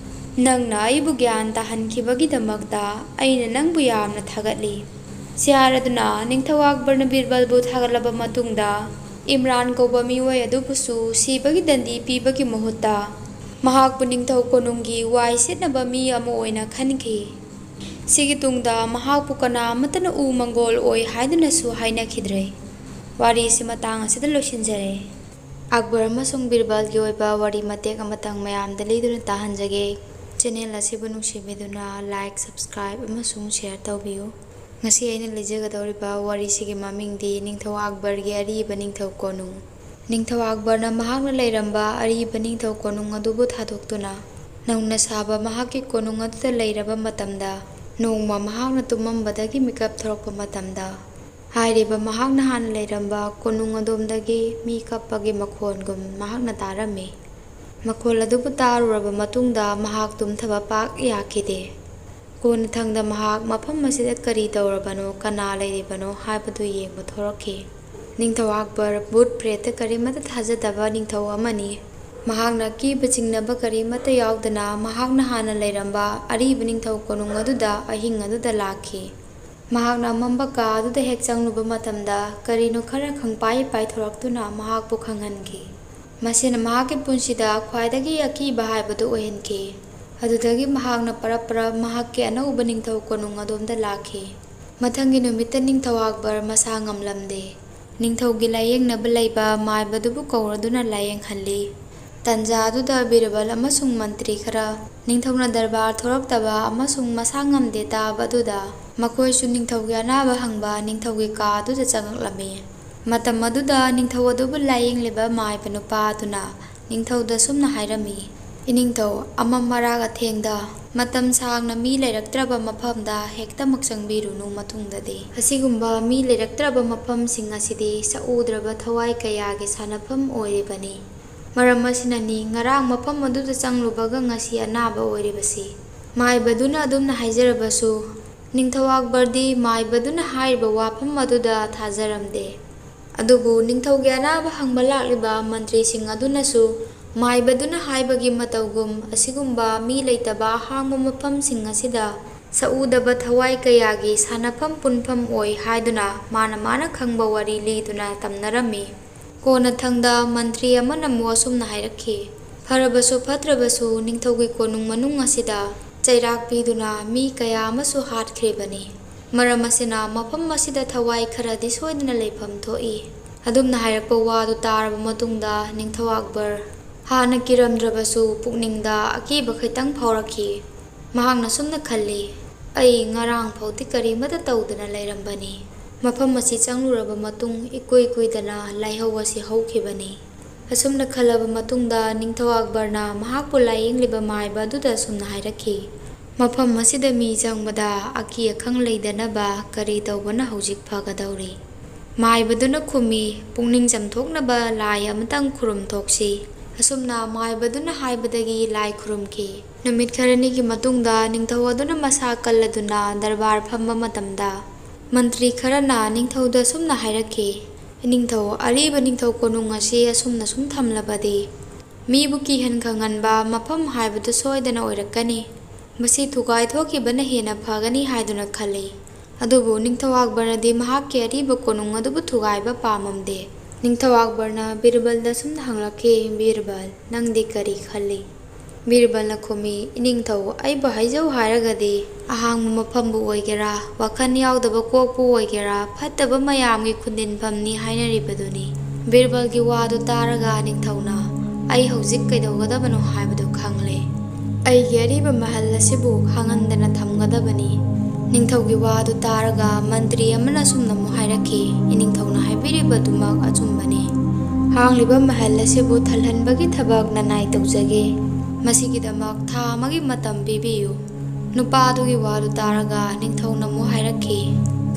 ꯅꯪꯅ ꯑꯩꯕꯨ ꯒ꯭ꯌꯥꯟ ꯇꯥꯍꯟꯈꯤꯕꯒꯤꯗꯃꯛꯇ ꯑꯩꯅ ꯅꯪꯕꯨ ꯌꯥꯝꯅ ꯊꯥꯒꯠꯂꯤ꯫" ꯁꯤꯌꯥꯔ ꯑꯗꯨꯅ ꯅꯤꯡꯊꯧ ꯑꯛꯕꯔꯅ ꯕꯤꯔꯕꯜꯕꯨ ꯊꯥꯒꯠꯂꯕ ꯃꯇꯨꯡꯗ ꯏꯝꯔꯥꯟ ꯀꯧꯕ ꯃꯤꯑꯣꯏ ꯑꯗꯨꯕꯨꯁꯨ ꯁꯤꯕꯒꯤ ꯗꯟꯗꯤ ꯄꯤꯕꯒꯤ ꯃꯍꯨꯠꯇ ꯃꯍꯥꯛꯄꯨ ꯅꯤꯡꯊꯧ ꯀꯣꯅꯨꯡꯒꯤ ꯋꯥꯏ ꯁꯤꯠꯅꯕ ꯃꯤ ꯑꯃ ꯑꯣꯏꯅ ꯈꯟꯈꯤ꯫ ꯁꯤꯒꯤ ꯇꯨꯡꯗ ꯃꯍꯥꯛꯄꯨ ꯀꯅꯥ ꯑꯃꯠꯇꯅ ꯎ ꯃꯪꯒꯣꯜ ꯑꯣꯏ ꯍꯥꯏꯗꯨꯅꯁꯨ ꯍꯥꯏꯅꯈꯤꯗ꯭ꯔꯦ꯫ ꯋꯥꯔꯤꯁꯤ ꯃꯇꯥꯡ ꯑꯁꯤꯗ ꯂꯣꯏꯁꯤꯟꯖꯔꯦ꯫ ꯑꯛꯕꯔ ꯑꯃꯁꯨꯡ ꯕꯤꯔꯕꯜꯒꯤ ꯑꯣꯏꯕ ꯋꯥꯔꯤ ꯃꯇꯦꯛ ꯑꯃꯇꯪ ꯃꯌꯥꯝꯗ ꯂꯤꯗꯨꯅ ꯇꯥꯍꯟꯖꯒꯦ꯫ ꯆꯦꯅꯦꯜ ꯑꯁꯤꯕꯨ ꯅꯨꯡꯁꯤꯕꯤꯗꯨꯅ ꯂꯥꯏꯛ, ꯁꯕꯁꯀ꯭ꯔꯥꯏꯕ ꯑꯃꯁꯨꯡ ꯁꯤꯌꯥꯔ ꯇꯧꯕꯤꯌꯨ꯫ ꯉꯁꯤ ꯑꯩꯅ ꯂꯤꯖꯒꯗꯧꯔꯤꯕ ꯋꯥꯔꯤꯁꯤꯒꯤ ꯃꯃꯤꯡꯗꯤ ꯅꯤꯡꯊꯧ ꯑꯛꯕꯔꯒꯤ ꯑꯔꯤꯕ ꯅꯤꯡꯊꯧ ꯀꯣꯅꯨꯡ꯫ ꯅꯤꯡꯊꯧ ꯑꯛꯕꯔꯅ ꯃꯍꯥꯛꯅ ꯂꯩꯔꯝꯕ ꯑꯔꯤꯕ ꯅꯤꯡꯊꯧ ꯀꯣꯅꯨꯡ ꯑꯗꯨꯕꯨ ꯊꯥꯗꯣꯛꯇꯨꯅ ꯅꯧꯅ ꯁꯥꯕ ꯃꯍꯥꯛꯀꯤ ꯀꯣꯅꯨꯡ ꯑꯗꯨꯗ ꯂꯩꯔꯕ ꯃꯇꯝꯗ, ꯅꯣꯡꯃ ꯃꯍꯥꯛꯅ ꯇꯨꯝꯃꯝꯕꯗꯒꯤ ꯃꯤꯀꯞ ꯊꯣꯔꯛꯄ ꯃꯇꯝꯗ, ꯍꯥꯏꯔꯤꯕ ꯃꯍꯥꯛꯅ ꯍꯥꯟꯅ ꯂꯩꯔꯝꯕ ꯀꯣꯅꯨꯡ ꯑꯗꯣꯝꯗꯒꯤ ꯃꯤ ꯀꯞꯄꯒꯤ ꯃꯈꯣꯟꯒꯨꯝ ꯃꯍꯥꯛꯅ ꯇꯥꯔꯝꯃꯤ꯫ ꯃꯈꯣꯜ ꯑꯗꯨꯕꯨ ꯇꯥꯔꯨꯔꯕ ꯃꯇꯨꯡꯗ ꯃꯍꯥꯛ ꯇꯨꯝꯊꯕ ꯄꯥꯛ ꯌꯥꯈꯤꯗꯦ꯫ ꯀꯣꯟꯅꯊꯪꯗ ꯃꯍꯥꯛ ꯃꯐꯝ ꯑꯁꯤꯗ ꯀꯔꯤ ꯇꯧꯔꯕꯅꯣ, ꯀꯅꯥ ꯂꯩꯔꯤꯕꯅꯣ ꯍꯥꯏꯕꯗꯨ ꯌꯦꯡꯕ ꯊꯣꯔꯛꯈꯤ꯫ ꯅꯤꯡꯊꯧ ꯑꯛꯕꯔ ꯚꯨꯠ ꯄ꯭ꯔꯦꯠꯇ ꯀꯔꯤꯃꯠꯇ ꯊꯥꯖꯗꯕ ꯅꯤꯡꯊꯧ ꯑꯃꯅꯤ꯫ ꯃꯍꯥꯛꯅ ꯑꯀꯤꯕ ꯆꯤꯡꯅꯕ ꯀꯔꯤꯃꯠꯇ ꯌꯥꯎꯗꯅ ꯃꯍꯥꯛꯅ ꯍꯥꯟꯅ ꯂꯩꯔꯝꯕ ꯑꯔꯤꯕ ꯅꯤꯡꯊꯧ ꯀꯣꯅꯨꯡ ꯑꯗꯨꯗ ꯑꯍꯤꯡ ꯑꯗꯨꯗ ꯂꯥꯛꯈꯤ꯫ ꯃꯍꯥꯛꯅ ꯑꯃꯝꯕ ꯀꯥ ꯑꯗꯨꯗ ꯍꯦꯛ ꯆꯪꯂꯨꯕ ꯃꯇꯝꯗ ꯀꯔꯤꯅꯣ ꯈꯔ ꯈꯪꯄꯥꯏ ꯄꯥꯏꯊꯣꯔꯛꯇꯨꯅ ꯃꯍꯥꯛꯄꯨ ꯈꯪꯍꯟꯈꯤ꯫ ꯃꯁꯤꯅ ꯃꯍꯥꯛꯀꯤ ꯄꯨꯟꯁꯤꯗ ꯈ꯭ꯋꯥꯏꯗꯒꯤ ꯑꯀꯤꯕ ꯍꯥꯏꯕꯗꯨ ꯑꯣꯏꯍꯟꯈꯤ꯫ ꯑꯗꯨꯗꯒꯤ ꯃꯍꯥꯛꯅ ꯄꯔꯞ ꯄꯔꯞ ꯃꯍꯥꯛꯀꯤ ꯑꯅꯧꯕ ꯅꯤꯡꯊꯧ ꯀꯣꯅꯨꯡ ꯑꯗꯣꯝꯗ ꯂꯥꯛꯈꯤ꯫ ꯃꯊꯪꯒꯤ ꯅꯨꯃꯤꯠꯇ ꯅꯤꯡꯊꯧ ꯑꯛꯕꯔ ꯃꯁꯥ ꯉꯝꯂꯝꯗꯦ꯫ ꯅꯤꯡꯊꯧꯒꯤ ꯂꯥꯌꯦꯡꯅꯕ ꯂꯩꯕ ꯃꯥꯏꯕꯗꯨꯕꯨ ꯀꯧꯔꯗꯨꯅ ꯂꯥꯌꯦꯡꯍꯜꯂꯤ꯫ ꯇꯟꯖꯥ ꯑꯗꯨꯗ ꯕꯤꯔꯕꯜ ꯑꯃꯁꯨꯡ ꯃꯟꯇ꯭ꯔꯤ ꯈꯔ ꯅꯤꯡꯊꯧꯅ ꯗꯔꯕꯥꯔ ꯊꯣꯔꯛꯇꯕ ꯑꯃꯁꯨꯡ ꯃꯁꯥ ꯉꯝꯗꯦ ꯇꯥꯕ ꯑꯗꯨꯗ ꯃꯈꯣꯏꯁꯨ ꯅꯤꯡꯊꯧꯒꯤ ꯑꯅꯥꯕ ꯍꯪꯕ ꯅꯤꯡꯊꯧꯒꯤ ꯀꯥ ꯑꯗꯨꯗ ꯆꯪꯂꯛꯂꯝꯃꯤ꯫ ꯃꯇꯝ ꯑꯗꯨꯗ ꯅꯤꯡꯊꯧ ꯑꯗꯨꯕꯨ ꯂꯥꯌꯦꯡꯂꯤꯕ ꯃꯥꯏꯕ ꯅꯨꯄꯥ ꯑꯗꯨꯅ ꯅꯤꯡꯊꯧꯗ ꯁꯨꯝꯅ ꯍꯥꯏꯔꯝꯃꯤ, ꯏꯅꯤꯡꯊꯧ, ꯑꯃꯝ ꯑꯔꯥꯛ ꯑꯊꯦꯡꯗ, ꯃꯇꯝ ꯁꯥꯡꯅ ꯃꯤ ꯂꯩꯔꯛꯇ꯭ꯔꯕ ꯃꯐꯝꯗ ꯍꯦꯛꯇꯃꯛ ꯆꯪꯕꯤꯔꯨꯅꯨ꯫ ꯃꯇꯨꯡꯗꯗꯤ ꯑꯁꯤꯒꯨꯝꯕ ꯃꯤ ꯂꯩꯔꯛꯇ꯭ꯔꯕ ꯃꯐꯝꯁꯤꯡ ꯑꯁꯤꯗꯤ ꯁꯛꯎꯗ꯭ꯔꯕ ꯊꯋꯥꯏ ꯀꯌꯥꯒꯤ ꯁꯥꯟꯅꯐꯝ ꯑꯣꯏꯔꯤꯕꯅꯤ꯫ ꯃꯔꯝ ꯑꯁꯤꯅꯅꯤ ꯉꯔꯥꯡ ꯃꯐꯝ ꯑꯗꯨꯗ ꯆꯪꯂꯨꯕꯒ ꯉꯁꯤ ꯑꯅꯥꯕ ꯑꯣꯏꯔꯤꯕꯁꯤ꯫ ꯃꯥꯏꯕꯗꯨꯅ ꯑꯗꯨꯝꯅ ꯍꯥꯏꯖꯔꯕꯁꯨ, ꯅꯤꯡꯊꯧ ꯑꯛꯕꯔꯗꯤ ꯃꯥꯏꯕꯗꯨꯅ ꯍꯥꯏꯔꯤꯕ ꯋꯥꯐꯝ ꯑꯗꯨꯗ ꯊꯥꯖꯔꯝꯗꯦ꯫ ꯑꯗꯨꯕꯨ ꯅꯤꯡꯊꯧꯒꯤ ꯑꯅꯥꯕ ꯍꯪꯕ ꯂꯥꯛꯂꯤꯕ ꯃꯟꯇ꯭ꯔꯤꯁꯤꯡ ꯑꯗꯨꯅꯁꯨ ꯃꯥꯏꯕꯗꯨꯅ ꯍꯥꯏꯕꯒꯤ ꯃꯇꯧꯒꯨꯝ ꯑꯁꯤꯒꯨꯝꯕ ꯃꯤ ꯂꯩꯇꯕ ꯑꯍꯥꯡꯕ ꯃꯐꯝꯁꯤꯡ ꯑꯁꯤꯗ ꯁꯛꯎꯗꯕ ꯊꯋꯥꯏ ꯀꯌꯥꯒꯤ ꯁꯥꯟꯅꯐꯝ ꯄꯨꯟꯐꯝ ꯑꯣꯏ ꯍꯥꯏꯗꯨꯅ ꯃꯥꯅ ꯃꯥꯅ ꯈꯪꯕ ꯋꯥꯔꯤ ꯂꯤꯗꯨꯅ ꯇꯝꯅꯔꯝꯃꯤ꯫ ꯀꯣꯟꯅꯊꯪꯗ ꯃꯟꯇ꯭ꯔꯤ ꯑꯃꯅ ꯑꯃꯨꯛ ꯑꯁꯨꯝꯅ ꯍꯥꯏꯔꯛꯈꯤ, ꯐꯔꯕꯁꯨ ꯐꯠꯇ꯭ꯔꯕꯁꯨ ꯅꯤꯡꯊꯧꯒꯤ ꯀꯣꯅꯨꯡ ꯃꯅꯨꯡ ꯑꯁꯤꯗ ꯆꯩꯔꯥꯛ ꯄꯤꯗꯨꯅ ꯃꯤ ꯀꯌꯥ ꯑꯃꯁꯨ ꯍꯥꯠꯈ꯭ꯔꯤꯕꯅꯤ꯫ ꯃꯔꯝ ꯑꯁꯤꯅ ꯃꯐꯝ ꯑꯁꯤꯗ ꯊꯋꯥꯏ ꯈꯔꯗꯤ ꯁꯣꯏꯗꯅ ꯂꯩꯐꯝ ꯊꯣꯛꯏ꯫ ꯑꯗꯨꯝꯅ ꯍꯥꯏꯔꯛꯄ ꯋꯥꯗꯨ ꯇꯥꯔꯕ ꯃꯇꯨꯡꯗ ꯅꯤꯡꯊꯧ ꯑꯛꯕꯔ ꯍꯥꯟꯅ ꯀꯤꯔꯝꯗ꯭ꯔꯕꯁꯨ ꯄꯨꯛꯅꯤꯡꯗ ꯑꯀꯤꯕ ꯈꯤꯇꯪ ꯐꯥꯎꯔꯛꯈꯤ꯫ ꯃꯍꯥꯛꯅ ꯁꯨꯝꯅ ꯈꯜꯂꯤ, ꯑꯩ ꯉꯔꯥꯡ ꯐꯥꯎꯗꯤ ꯀꯔꯤꯃꯠꯇ ꯇꯧꯗꯅ ꯂꯩꯔꯝꯕꯅꯤ꯫ ꯃꯐꯝ ꯑꯁꯤ ꯆꯪꯂꯨꯔꯕ ꯃꯇꯨꯡ ꯏꯀꯨꯏ ꯀꯨꯏꯗꯅ ꯂꯥꯏꯍꯧ ꯑꯁꯤ ꯍꯧꯈꯤꯕꯅꯤ꯫ ꯑꯁꯨꯝꯅ ꯈꯜꯂꯕ ꯃꯇꯨꯡꯗ ꯅꯤꯡꯊꯧ ꯑꯛꯕꯔꯅ ꯃꯍꯥꯛꯄꯨ ꯂꯥꯌꯦꯡꯂꯤꯕ ꯃꯥꯏꯕ ꯑꯗꯨꯗ ꯑꯁꯨꯝꯅ ꯍꯥꯏꯔꯛꯈꯤ, ꯃꯐꯝ ꯑꯁꯤꯗ ꯃꯤ ꯆꯪꯕꯗ ꯑꯀꯤ ꯑꯈꯪ ꯂꯩꯗꯅꯕ ꯀꯔꯤ ꯇꯧꯕꯅ ꯍꯧꯖꯤꯛ ꯐꯒꯗꯧꯔꯤ? ꯃꯥꯏꯕꯗꯨꯅ ꯈꯨꯝꯃꯤ, ꯄꯨꯛꯅꯤꯡ ꯆꯝꯊꯣꯛꯅꯕ ꯂꯥꯏ ꯑꯃꯇꯪ ꯈꯨꯔꯨꯝ ꯊꯣꯛꯁꯤ꯫ ꯑꯁꯨꯝꯅ ꯃꯥꯏꯕꯗꯨꯅ ꯍꯥꯏꯕꯗꯒꯤ ꯂꯥꯏ ꯈꯨꯔꯨꯝꯈꯤ꯫ ꯅꯨꯃꯤꯠ ꯈꯔꯅꯤꯒꯤ ꯃꯇꯨꯡꯗ ꯅꯤꯡꯊꯧ ꯑꯗꯨꯅ ꯃꯁꯥ ꯀꯜꯂꯗꯨꯅ ꯗꯔꯕꯥꯔ ꯐꯝꯕ ꯃꯇꯝꯗ ꯃꯟꯇ꯭ꯔꯤ ꯈꯔꯅ ꯅꯤꯡꯊꯧꯗ ꯑꯁꯨꯝꯅ ꯍꯥꯏꯔꯛꯈꯤ, ꯏꯅꯤꯡꯊꯧ, ꯑꯔꯤꯕ ꯅꯤꯡꯊꯧ ꯀꯣꯅꯨꯡ ꯑꯁꯤ ꯑꯁꯨꯝꯅ ꯁꯨꯝ ꯊꯝꯂꯕꯗꯤ ꯃꯤꯕꯨ ꯀꯤꯍꯟ ꯈꯪꯍꯟꯕ ꯃꯐꯝ ꯍꯥꯏꯕꯗꯨ ꯁꯣꯏꯗꯅ ꯑꯣꯏꯔꯛꯀꯅꯤ꯫ ꯃꯁꯤ ꯊꯨꯒꯥꯏ ꯊꯣꯛꯈꯤꯕꯅ ꯍꯦꯟꯅ ꯐꯒꯅꯤ ꯍꯥꯏꯗꯨꯅ ꯈꯜꯂꯤ꯫ ꯑꯗꯨꯕꯨ ꯅꯤꯡꯊꯧ ꯑꯛꯕꯔꯅꯗꯤ ꯃꯍꯥꯛꯀꯤ ꯑꯔꯤꯕ ꯀꯣꯅꯨꯡ ꯑꯗꯨꯕꯨ ꯊꯨꯒꯥꯏꯕ ꯄꯥꯝꯃꯝꯗꯦ꯫ ꯅꯤꯡꯊꯧ ꯑꯛꯕꯔꯅ ꯕꯤꯔꯕꯜꯗ ꯑꯁꯨꯝꯅ ꯍꯪꯂꯛꯈꯤ, ꯕꯤꯔꯕꯜ, ꯅꯪꯗꯤ ꯀꯔꯤ ꯈꯜꯂꯤ? ꯕꯤꯔꯕꯜꯅ ꯈꯨꯝꯃꯤ, ꯏꯅꯤꯡꯊꯧ, ꯑꯩꯕꯨ ꯍꯥꯏꯖꯧ ꯍꯥꯏꯔꯒꯗꯤ ꯑꯍꯥꯡꯕ ꯃꯐꯝꯕꯨ ꯑꯣꯏꯒꯦꯔꯥ, ꯋꯥꯈꯜ ꯌꯥꯎꯗꯕ ꯀꯣꯛꯄꯨ ꯑꯣꯏꯒꯦꯔꯥ, ꯐꯠꯇꯕ ꯃꯌꯥꯝꯒꯤ ꯈꯨꯟꯗꯤꯟꯐꯝꯅꯤ ꯍꯥꯏꯅꯔꯤꯕꯗꯨꯅꯤ꯫ ꯕꯤꯔꯕꯜꯒꯤ ꯋꯥꯗꯨ ꯇꯥꯔꯒ ꯅꯤꯡꯊꯧꯅ, ꯑꯩ ꯍꯧꯖꯤꯛ ꯀꯩꯗꯧꯒꯗꯕꯅꯣ ꯍꯥꯏꯕꯗꯨ ꯈꯪꯂꯦ꯫ ꯑꯩꯒꯤ ꯑꯔꯤꯕ ꯃꯍꯜ ꯑꯁꯤꯕꯨ ꯈꯥꯡꯍꯟꯗꯅ ꯊꯝꯒꯗꯕꯅꯤ꯫ ꯅꯤꯡꯊꯧꯒꯤ ꯋꯥꯗꯨ ꯇꯥꯔꯒ ꯃꯟꯇ꯭ꯔꯤ ꯑꯃꯅ ꯑꯁꯨꯝꯅ ꯑꯃꯨꯛ ꯍꯥꯏꯔꯛꯈꯤ, ꯏꯅꯤꯡꯊꯧꯅ ꯍꯥꯏꯕꯤꯔꯤꯕꯗꯨꯃꯛ ꯑꯆꯨꯝꯕꯅꯤ꯫ ꯍꯥꯡꯂꯤꯕ ꯃꯍꯜ ꯑꯁꯤꯕꯨ ꯊꯜꯍꯟꯕꯒꯤ ꯊꯕꯛ ꯅꯅꯥꯏ ꯇꯧꯖꯒꯦ꯫ ꯃꯁꯤꯒꯤꯗꯃꯛ ꯊꯥ ꯑꯃꯒꯤ ꯃꯇꯝ ꯄꯤꯕꯤꯌꯨ꯫ ꯅꯨꯄꯥ ꯑꯗꯨꯒꯤ ꯋꯥꯗꯨ ꯇꯥꯔꯒ ꯅꯤꯡꯊꯧꯅ ꯑꯃꯨꯛ ꯍꯥꯏꯔꯛꯈꯤ,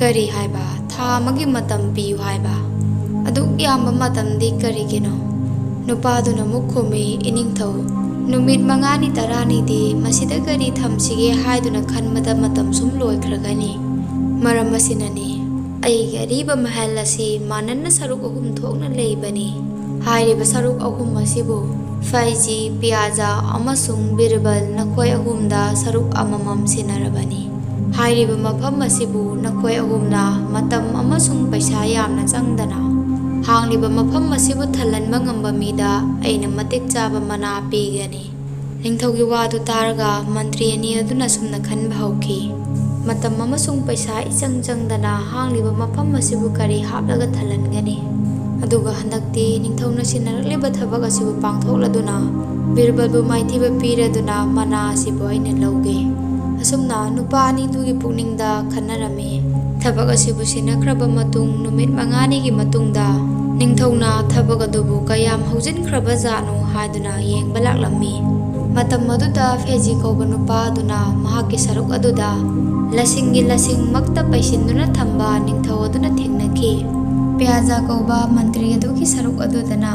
"ꯀꯔꯤ ꯍꯥꯏꯕ? ꯊꯥ ꯑꯃꯒꯤ ꯃꯇꯝ ꯄꯤꯌꯨ ꯍꯥꯏꯕ? ꯑꯗꯨꯛ ꯌꯥꯝꯕ ꯃꯇꯝꯗꯤ ꯀꯔꯤꯒꯤꯅꯣ?" ꯅꯨꯄꯥꯗꯨꯅ ꯑꯃꯨꯛ ꯈꯨꯝꯃꯤ, "ꯏꯅꯤꯡꯊꯧ, ꯅꯨꯃꯤꯠ ꯃꯉꯥꯅꯤ ꯇꯔꯥꯅꯤꯗꯤ ꯃꯁꯤꯗ ꯀꯔꯤ ꯊꯝꯁꯤꯒꯦ ꯍꯥꯏꯗꯨꯅ ꯈꯟꯕꯗ ꯃꯇꯝ ꯁꯨꯝ ꯂꯣꯏꯈ꯭ꯔꯒꯅꯤ꯫ ꯃꯔꯝ ꯑꯁꯤꯅꯅꯤ, ꯑꯩꯒꯤ ꯑꯔꯤꯕ ꯃꯍꯜ ꯑꯁꯤ ꯃꯥꯟꯅꯅ ꯁꯔꯨꯛ ꯑꯍꯨꯝ ꯊꯣꯛꯅ ꯂꯩꯕꯅꯤ꯫ ꯍꯥꯏꯔꯤꯕ ꯁꯔꯨꯛ ꯑꯍꯨꯝ ꯑꯁꯤꯕꯨ ꯐꯩꯖꯤ, ꯄꯤꯌꯥꯖꯥ ꯑꯃꯁꯨꯡ ꯕꯤꯔꯕꯜ, ꯅꯈꯣꯏ ꯑꯍꯨꯝꯗ ꯁꯔꯨꯛ ꯑꯃꯃꯝ ꯁꯤꯟꯅꯔꯕꯅꯤ꯫ ꯍꯥꯏꯔꯤꯕ ꯃꯐꯝ ꯑꯁꯤꯕꯨ ꯅꯈꯣꯏ ꯑꯍꯨꯝꯅ ꯃꯇꯝ ꯑꯃꯁꯨꯡ ꯄꯩꯁꯥ ꯌꯥꯝꯅ ꯆꯪꯗꯅ ꯍꯥꯡꯂꯤꯕ ꯃꯐꯝ ꯑꯁꯤꯕꯨ ꯊꯜꯍꯟꯕ ꯉꯝꯕ ꯃꯤꯗ ꯑꯩꯅ ꯃꯇꯤꯛ ꯆꯥꯕ ꯃꯅꯥ ꯄꯤꯒꯅꯤ꯫" ꯅꯤꯡꯊꯧꯒꯤ ꯋꯥꯗꯨ ꯇꯥꯔꯒ ꯃꯟꯇ꯭ꯔꯤ ꯑꯅꯤ ꯑꯗꯨꯅ ꯁꯨꯝꯅ ꯈꯟꯕ ꯍꯧꯈꯤ, "ꯃꯇꯝ ꯑꯃꯁꯨꯡ ꯄꯩꯁꯥ ꯏꯆꯪ ꯆꯪꯗꯅ ꯍꯥꯡꯂꯤꯕ ꯃꯐꯝ ꯑꯁꯤꯕꯨ ꯀꯔꯤ ꯍꯥꯞꯂꯒ ꯊꯜꯍꯟꯒꯅꯤ? ꯑꯗꯨꯒ ꯍꯟꯗꯛꯇꯤ ꯅꯤꯡꯊꯧꯅ ꯁꯤꯟꯅꯔꯛꯂꯤꯕ ꯊꯕꯛ ꯑꯁꯤꯕꯨ ꯄꯥꯡꯊꯣꯛꯂꯗꯨꯅ ꯕꯤꯔꯕꯜꯕꯨ ꯃꯥꯏꯊꯤꯕ ꯄꯤꯔꯗꯨꯅ ꯃꯅꯥ ꯑꯁꯤꯕꯨ ꯑꯩꯅ ꯂꯧꯒꯦ꯫" ꯑꯁꯨꯝꯅ ꯅꯨꯄꯥ ꯑꯅꯤꯗꯨꯒꯤ ꯄꯨꯛꯅꯤꯡꯗ ꯈꯟꯅꯔꯝꯃꯤ꯫ ꯊꯕꯛ ꯑꯁꯤꯕꯨ ꯁꯤꯟꯅꯈ꯭ꯔꯕ ꯃꯇꯨꯡ ꯅꯨꯃꯤꯠ ꯃꯉꯥꯅꯤꯒꯤ ꯃꯇꯨꯡꯗ ꯅꯤꯡꯊꯧꯅ ꯊꯕꯛ ꯑꯗꯨꯕꯨ ꯀꯌꯥꯝ ꯍꯧꯖꯤꯟꯈ꯭ꯔꯕ ꯖꯥꯠꯅꯣ ꯍꯥꯏꯗꯨꯅ ꯌꯦꯡꯕ ꯂꯥꯛꯂꯝꯃꯤ꯫ ꯃꯇꯝ ꯑꯗꯨꯗ ꯐꯦꯖꯤ ꯀꯧꯕ ꯅꯨꯄꯥ ꯑꯗꯨꯅ ꯃꯍꯥꯛꯀꯤ ꯁꯔꯨꯛ ꯑꯗꯨꯗ ꯂꯁꯤꯡꯒꯤ ꯂꯁꯤꯡꯃꯛꯇ ꯄꯩꯁꯤꯟꯗꯨꯅ ꯊꯝꯕ ꯅꯤꯡꯊꯧ ꯑꯗꯨꯅ ꯊꯦꯡꯅꯈꯤ꯫ ꯄꯤꯌꯥꯖꯥ ꯀꯧꯕ ꯃꯟꯇ꯭ꯔꯤ ꯑꯗꯨꯒꯤ ꯁꯔꯨꯛ ꯑꯗꯨꯗꯅ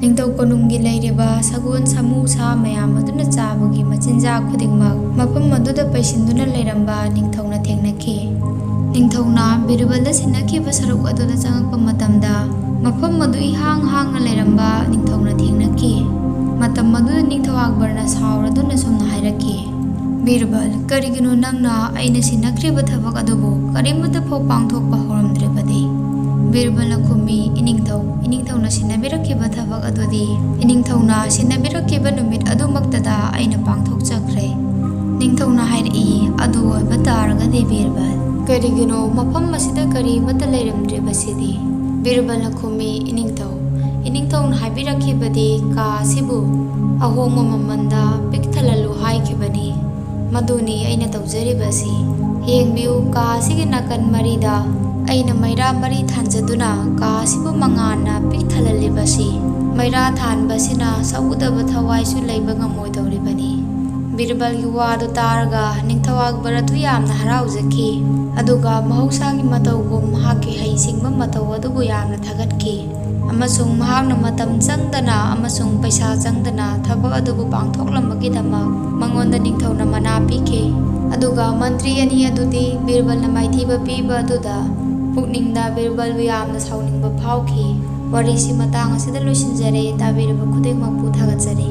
ꯅꯤꯡꯊꯧ ꯀꯣꯅꯨꯡꯒꯤ ꯂꯩꯔꯤꯕ ꯁꯒꯣꯜ, ꯁꯥꯃꯨ, ꯁꯥ ꯃꯌꯥꯝ ꯑꯗꯨꯅ ꯆꯥꯕꯒꯤ ꯃꯆꯤꯟꯖꯥꯛ ꯈꯨꯗꯤꯡꯃꯛ ꯃꯐꯝ ꯑꯗꯨꯗ ꯄꯩꯁꯤꯟꯗꯨꯅ ꯂꯩꯔꯝꯕ ꯅꯤꯡꯊꯧꯅ ꯊꯦꯡꯅꯈꯤ꯫ ꯅꯤꯡꯊꯧꯅ ꯕꯤꯔꯕꯜꯗ ꯁꯤꯟꯅꯈꯤꯕ ꯁꯔꯨꯛ ꯑꯗꯨꯗ ꯆꯪꯉꯛꯄ ꯃꯇꯝꯗ ꯃꯐꯝ ꯑꯗꯨ ꯏꯍꯥꯡ ꯍꯥꯡꯅ ꯂꯩꯔꯝꯕ ꯅꯤꯡꯊꯧꯅ ꯊꯦꯡꯅꯈꯤ꯫ ꯃꯇꯝ ꯑꯗꯨꯗ ꯅꯤꯡꯊꯧ ꯑꯛꯕꯔꯅ ꯁꯥꯎꯔꯗꯨꯅ ꯁꯨꯝꯅ ꯍꯥꯏꯔꯛꯈꯤ, "ꯕꯤꯔꯕꯜ, ꯀꯔꯤꯒꯤꯅꯣ ꯅꯪꯅ ꯑꯩꯅ ꯁꯤꯟꯅꯈ꯭ꯔꯤꯕ ꯊꯕꯛ ꯑꯗꯨꯕꯨ ꯀꯔꯤꯃꯠꯇ ꯐꯥꯎ ꯄꯥꯡꯊꯣꯛꯄ ꯍꯧꯔꯝꯗ꯭ꯔꯤꯕꯗꯤ?" ꯕꯤꯔꯕꯜꯅ ꯈꯨꯝꯃꯤ, "ꯏꯅꯤꯡꯊꯧ, ꯏꯅꯤꯡꯊꯧꯅ ꯁꯤꯟꯅꯕꯤꯔꯛꯈꯤꯕ ꯊꯕꯛ ꯑꯗꯨꯗꯤ ꯏꯅꯤꯡꯊꯧꯅ ꯁꯤꯟꯅꯕꯤꯔꯛꯈꯤꯕ ꯅꯨꯃꯤꯠ ꯑꯗꯨꯃꯛꯇꯗ ꯑꯩꯅ ꯄꯥꯡꯊꯣꯛꯆꯈ꯭ꯔꯦ꯫" ꯅꯤꯡꯊꯧꯅ ꯍꯥꯏꯔꯛꯏ, "ꯑꯗꯨ ꯑꯣꯏꯕ ꯇꯥꯔꯒꯗꯤ ꯕꯤꯔꯕꯜ, ꯀꯔꯤꯒꯤꯅꯣ ꯃꯐꯝ ꯑꯁꯤꯗ ꯀꯔꯤꯃꯠꯇ ꯂꯩꯔꯝꯗ꯭ꯔꯤꯕꯁꯤꯗꯤ?" ꯕꯤꯔꯕꯜꯅ ꯈꯨꯝꯃꯤ, "ꯏꯅꯤꯡꯊꯧ, ꯏꯅꯤꯡꯊꯧꯅ ꯍꯥꯏꯕꯤꯔꯛꯈꯤꯕꯗꯤ ꯀꯥ ꯑꯁꯤꯕꯨ ꯑꯍꯣꯡꯕ ꯃꯃꯜꯗ ꯄꯤꯛ ꯊꯜꯍꯜꯂꯨ ꯍꯥꯏꯈꯤꯕꯅꯤ꯫ ꯃꯗꯨꯅꯤ ꯑꯩꯅ ꯇꯧꯖꯔꯤꯕꯁꯤ꯫ ꯌꯦꯡꯕꯤꯌꯨ, ꯀꯥ ꯑꯁꯤꯒꯤ ꯅꯥꯀꯟ ꯃꯔꯤꯗ ꯑꯩꯅ ꯃꯩꯔꯥ ꯃꯔꯤ ꯊꯥꯟꯖꯗꯨꯅ ꯀꯥ ꯑꯁꯤꯕꯨ ꯃꯉꯥꯜꯅ ꯄꯤꯛ ꯊꯜꯍꯜꯂꯤꯕꯁꯤ꯫ ꯃꯩꯔꯥ ꯊꯥꯟꯕꯁꯤꯅ ꯁꯛꯎꯗꯕ ꯊꯋꯥꯏꯁꯨ ꯂꯩꯕ ꯉꯝꯃꯣꯏꯗꯧꯔꯤꯕꯅꯤ꯫ ꯕꯤꯔꯕꯜꯒꯤ ꯋꯥꯗꯨ ꯇꯥꯔꯒ ꯅꯤꯡꯊꯧ ꯑꯛꯕꯔ ꯑꯗꯨ ꯌꯥꯝꯅ ꯍꯔꯥꯎꯖꯈꯤ꯫ ꯑꯗꯨꯒ ꯃꯍꯧꯁꯥꯒꯤ ꯃꯇꯧꯒꯨꯝ ꯃꯍꯥꯛꯀꯤ ꯍꯩꯁꯤꯡꯕ ꯃꯇꯧ ꯑꯗꯨꯕꯨ ꯌꯥꯝꯅ ꯊꯥꯒꯠꯈꯤ꯫ ꯑꯃꯁꯨꯡ ꯃꯍꯥꯛꯅ ꯃꯇꯝ ꯆꯪꯗꯅ ꯑꯃꯁꯨꯡ ꯄꯩꯁꯥ ꯆꯪꯗꯅ ꯊꯕꯛ ꯑꯗꯨꯕꯨ ꯄꯥꯡꯊꯣꯛꯂꯝꯕꯒꯤꯗꯃꯛ ꯃꯉꯣꯟꯗ ꯅꯤꯡꯊꯧꯅ ꯃꯅꯥ ꯄꯤꯈꯤ꯫ ꯑꯗꯨꯒ ꯃꯟꯇ꯭ꯔꯤ ꯑꯅꯤ ꯑꯗꯨꯗꯤ ꯕꯤꯔꯕꯜꯅ ꯃꯥꯏꯊꯤꯕ ꯄꯤꯕ ꯑꯗꯨꯗ ꯄꯨꯛꯅꯤꯡꯗ ꯕꯤꯔꯕꯜꯕꯨ ꯌꯥꯝꯅ ꯁꯥꯎꯅꯤꯡꯕ ꯐꯥꯎꯈꯤ꯫ ꯋꯥꯔꯤꯁꯤ ꯃꯇꯥꯡ ꯑꯁꯤꯗ ꯂꯣꯏꯁꯤꯟꯖꯔꯦ꯫ ꯇꯥꯕꯤꯔꯕ ꯈꯨꯗꯤꯡꯃꯛꯄꯨ ꯊꯥꯒꯠꯆꯔꯤ꯫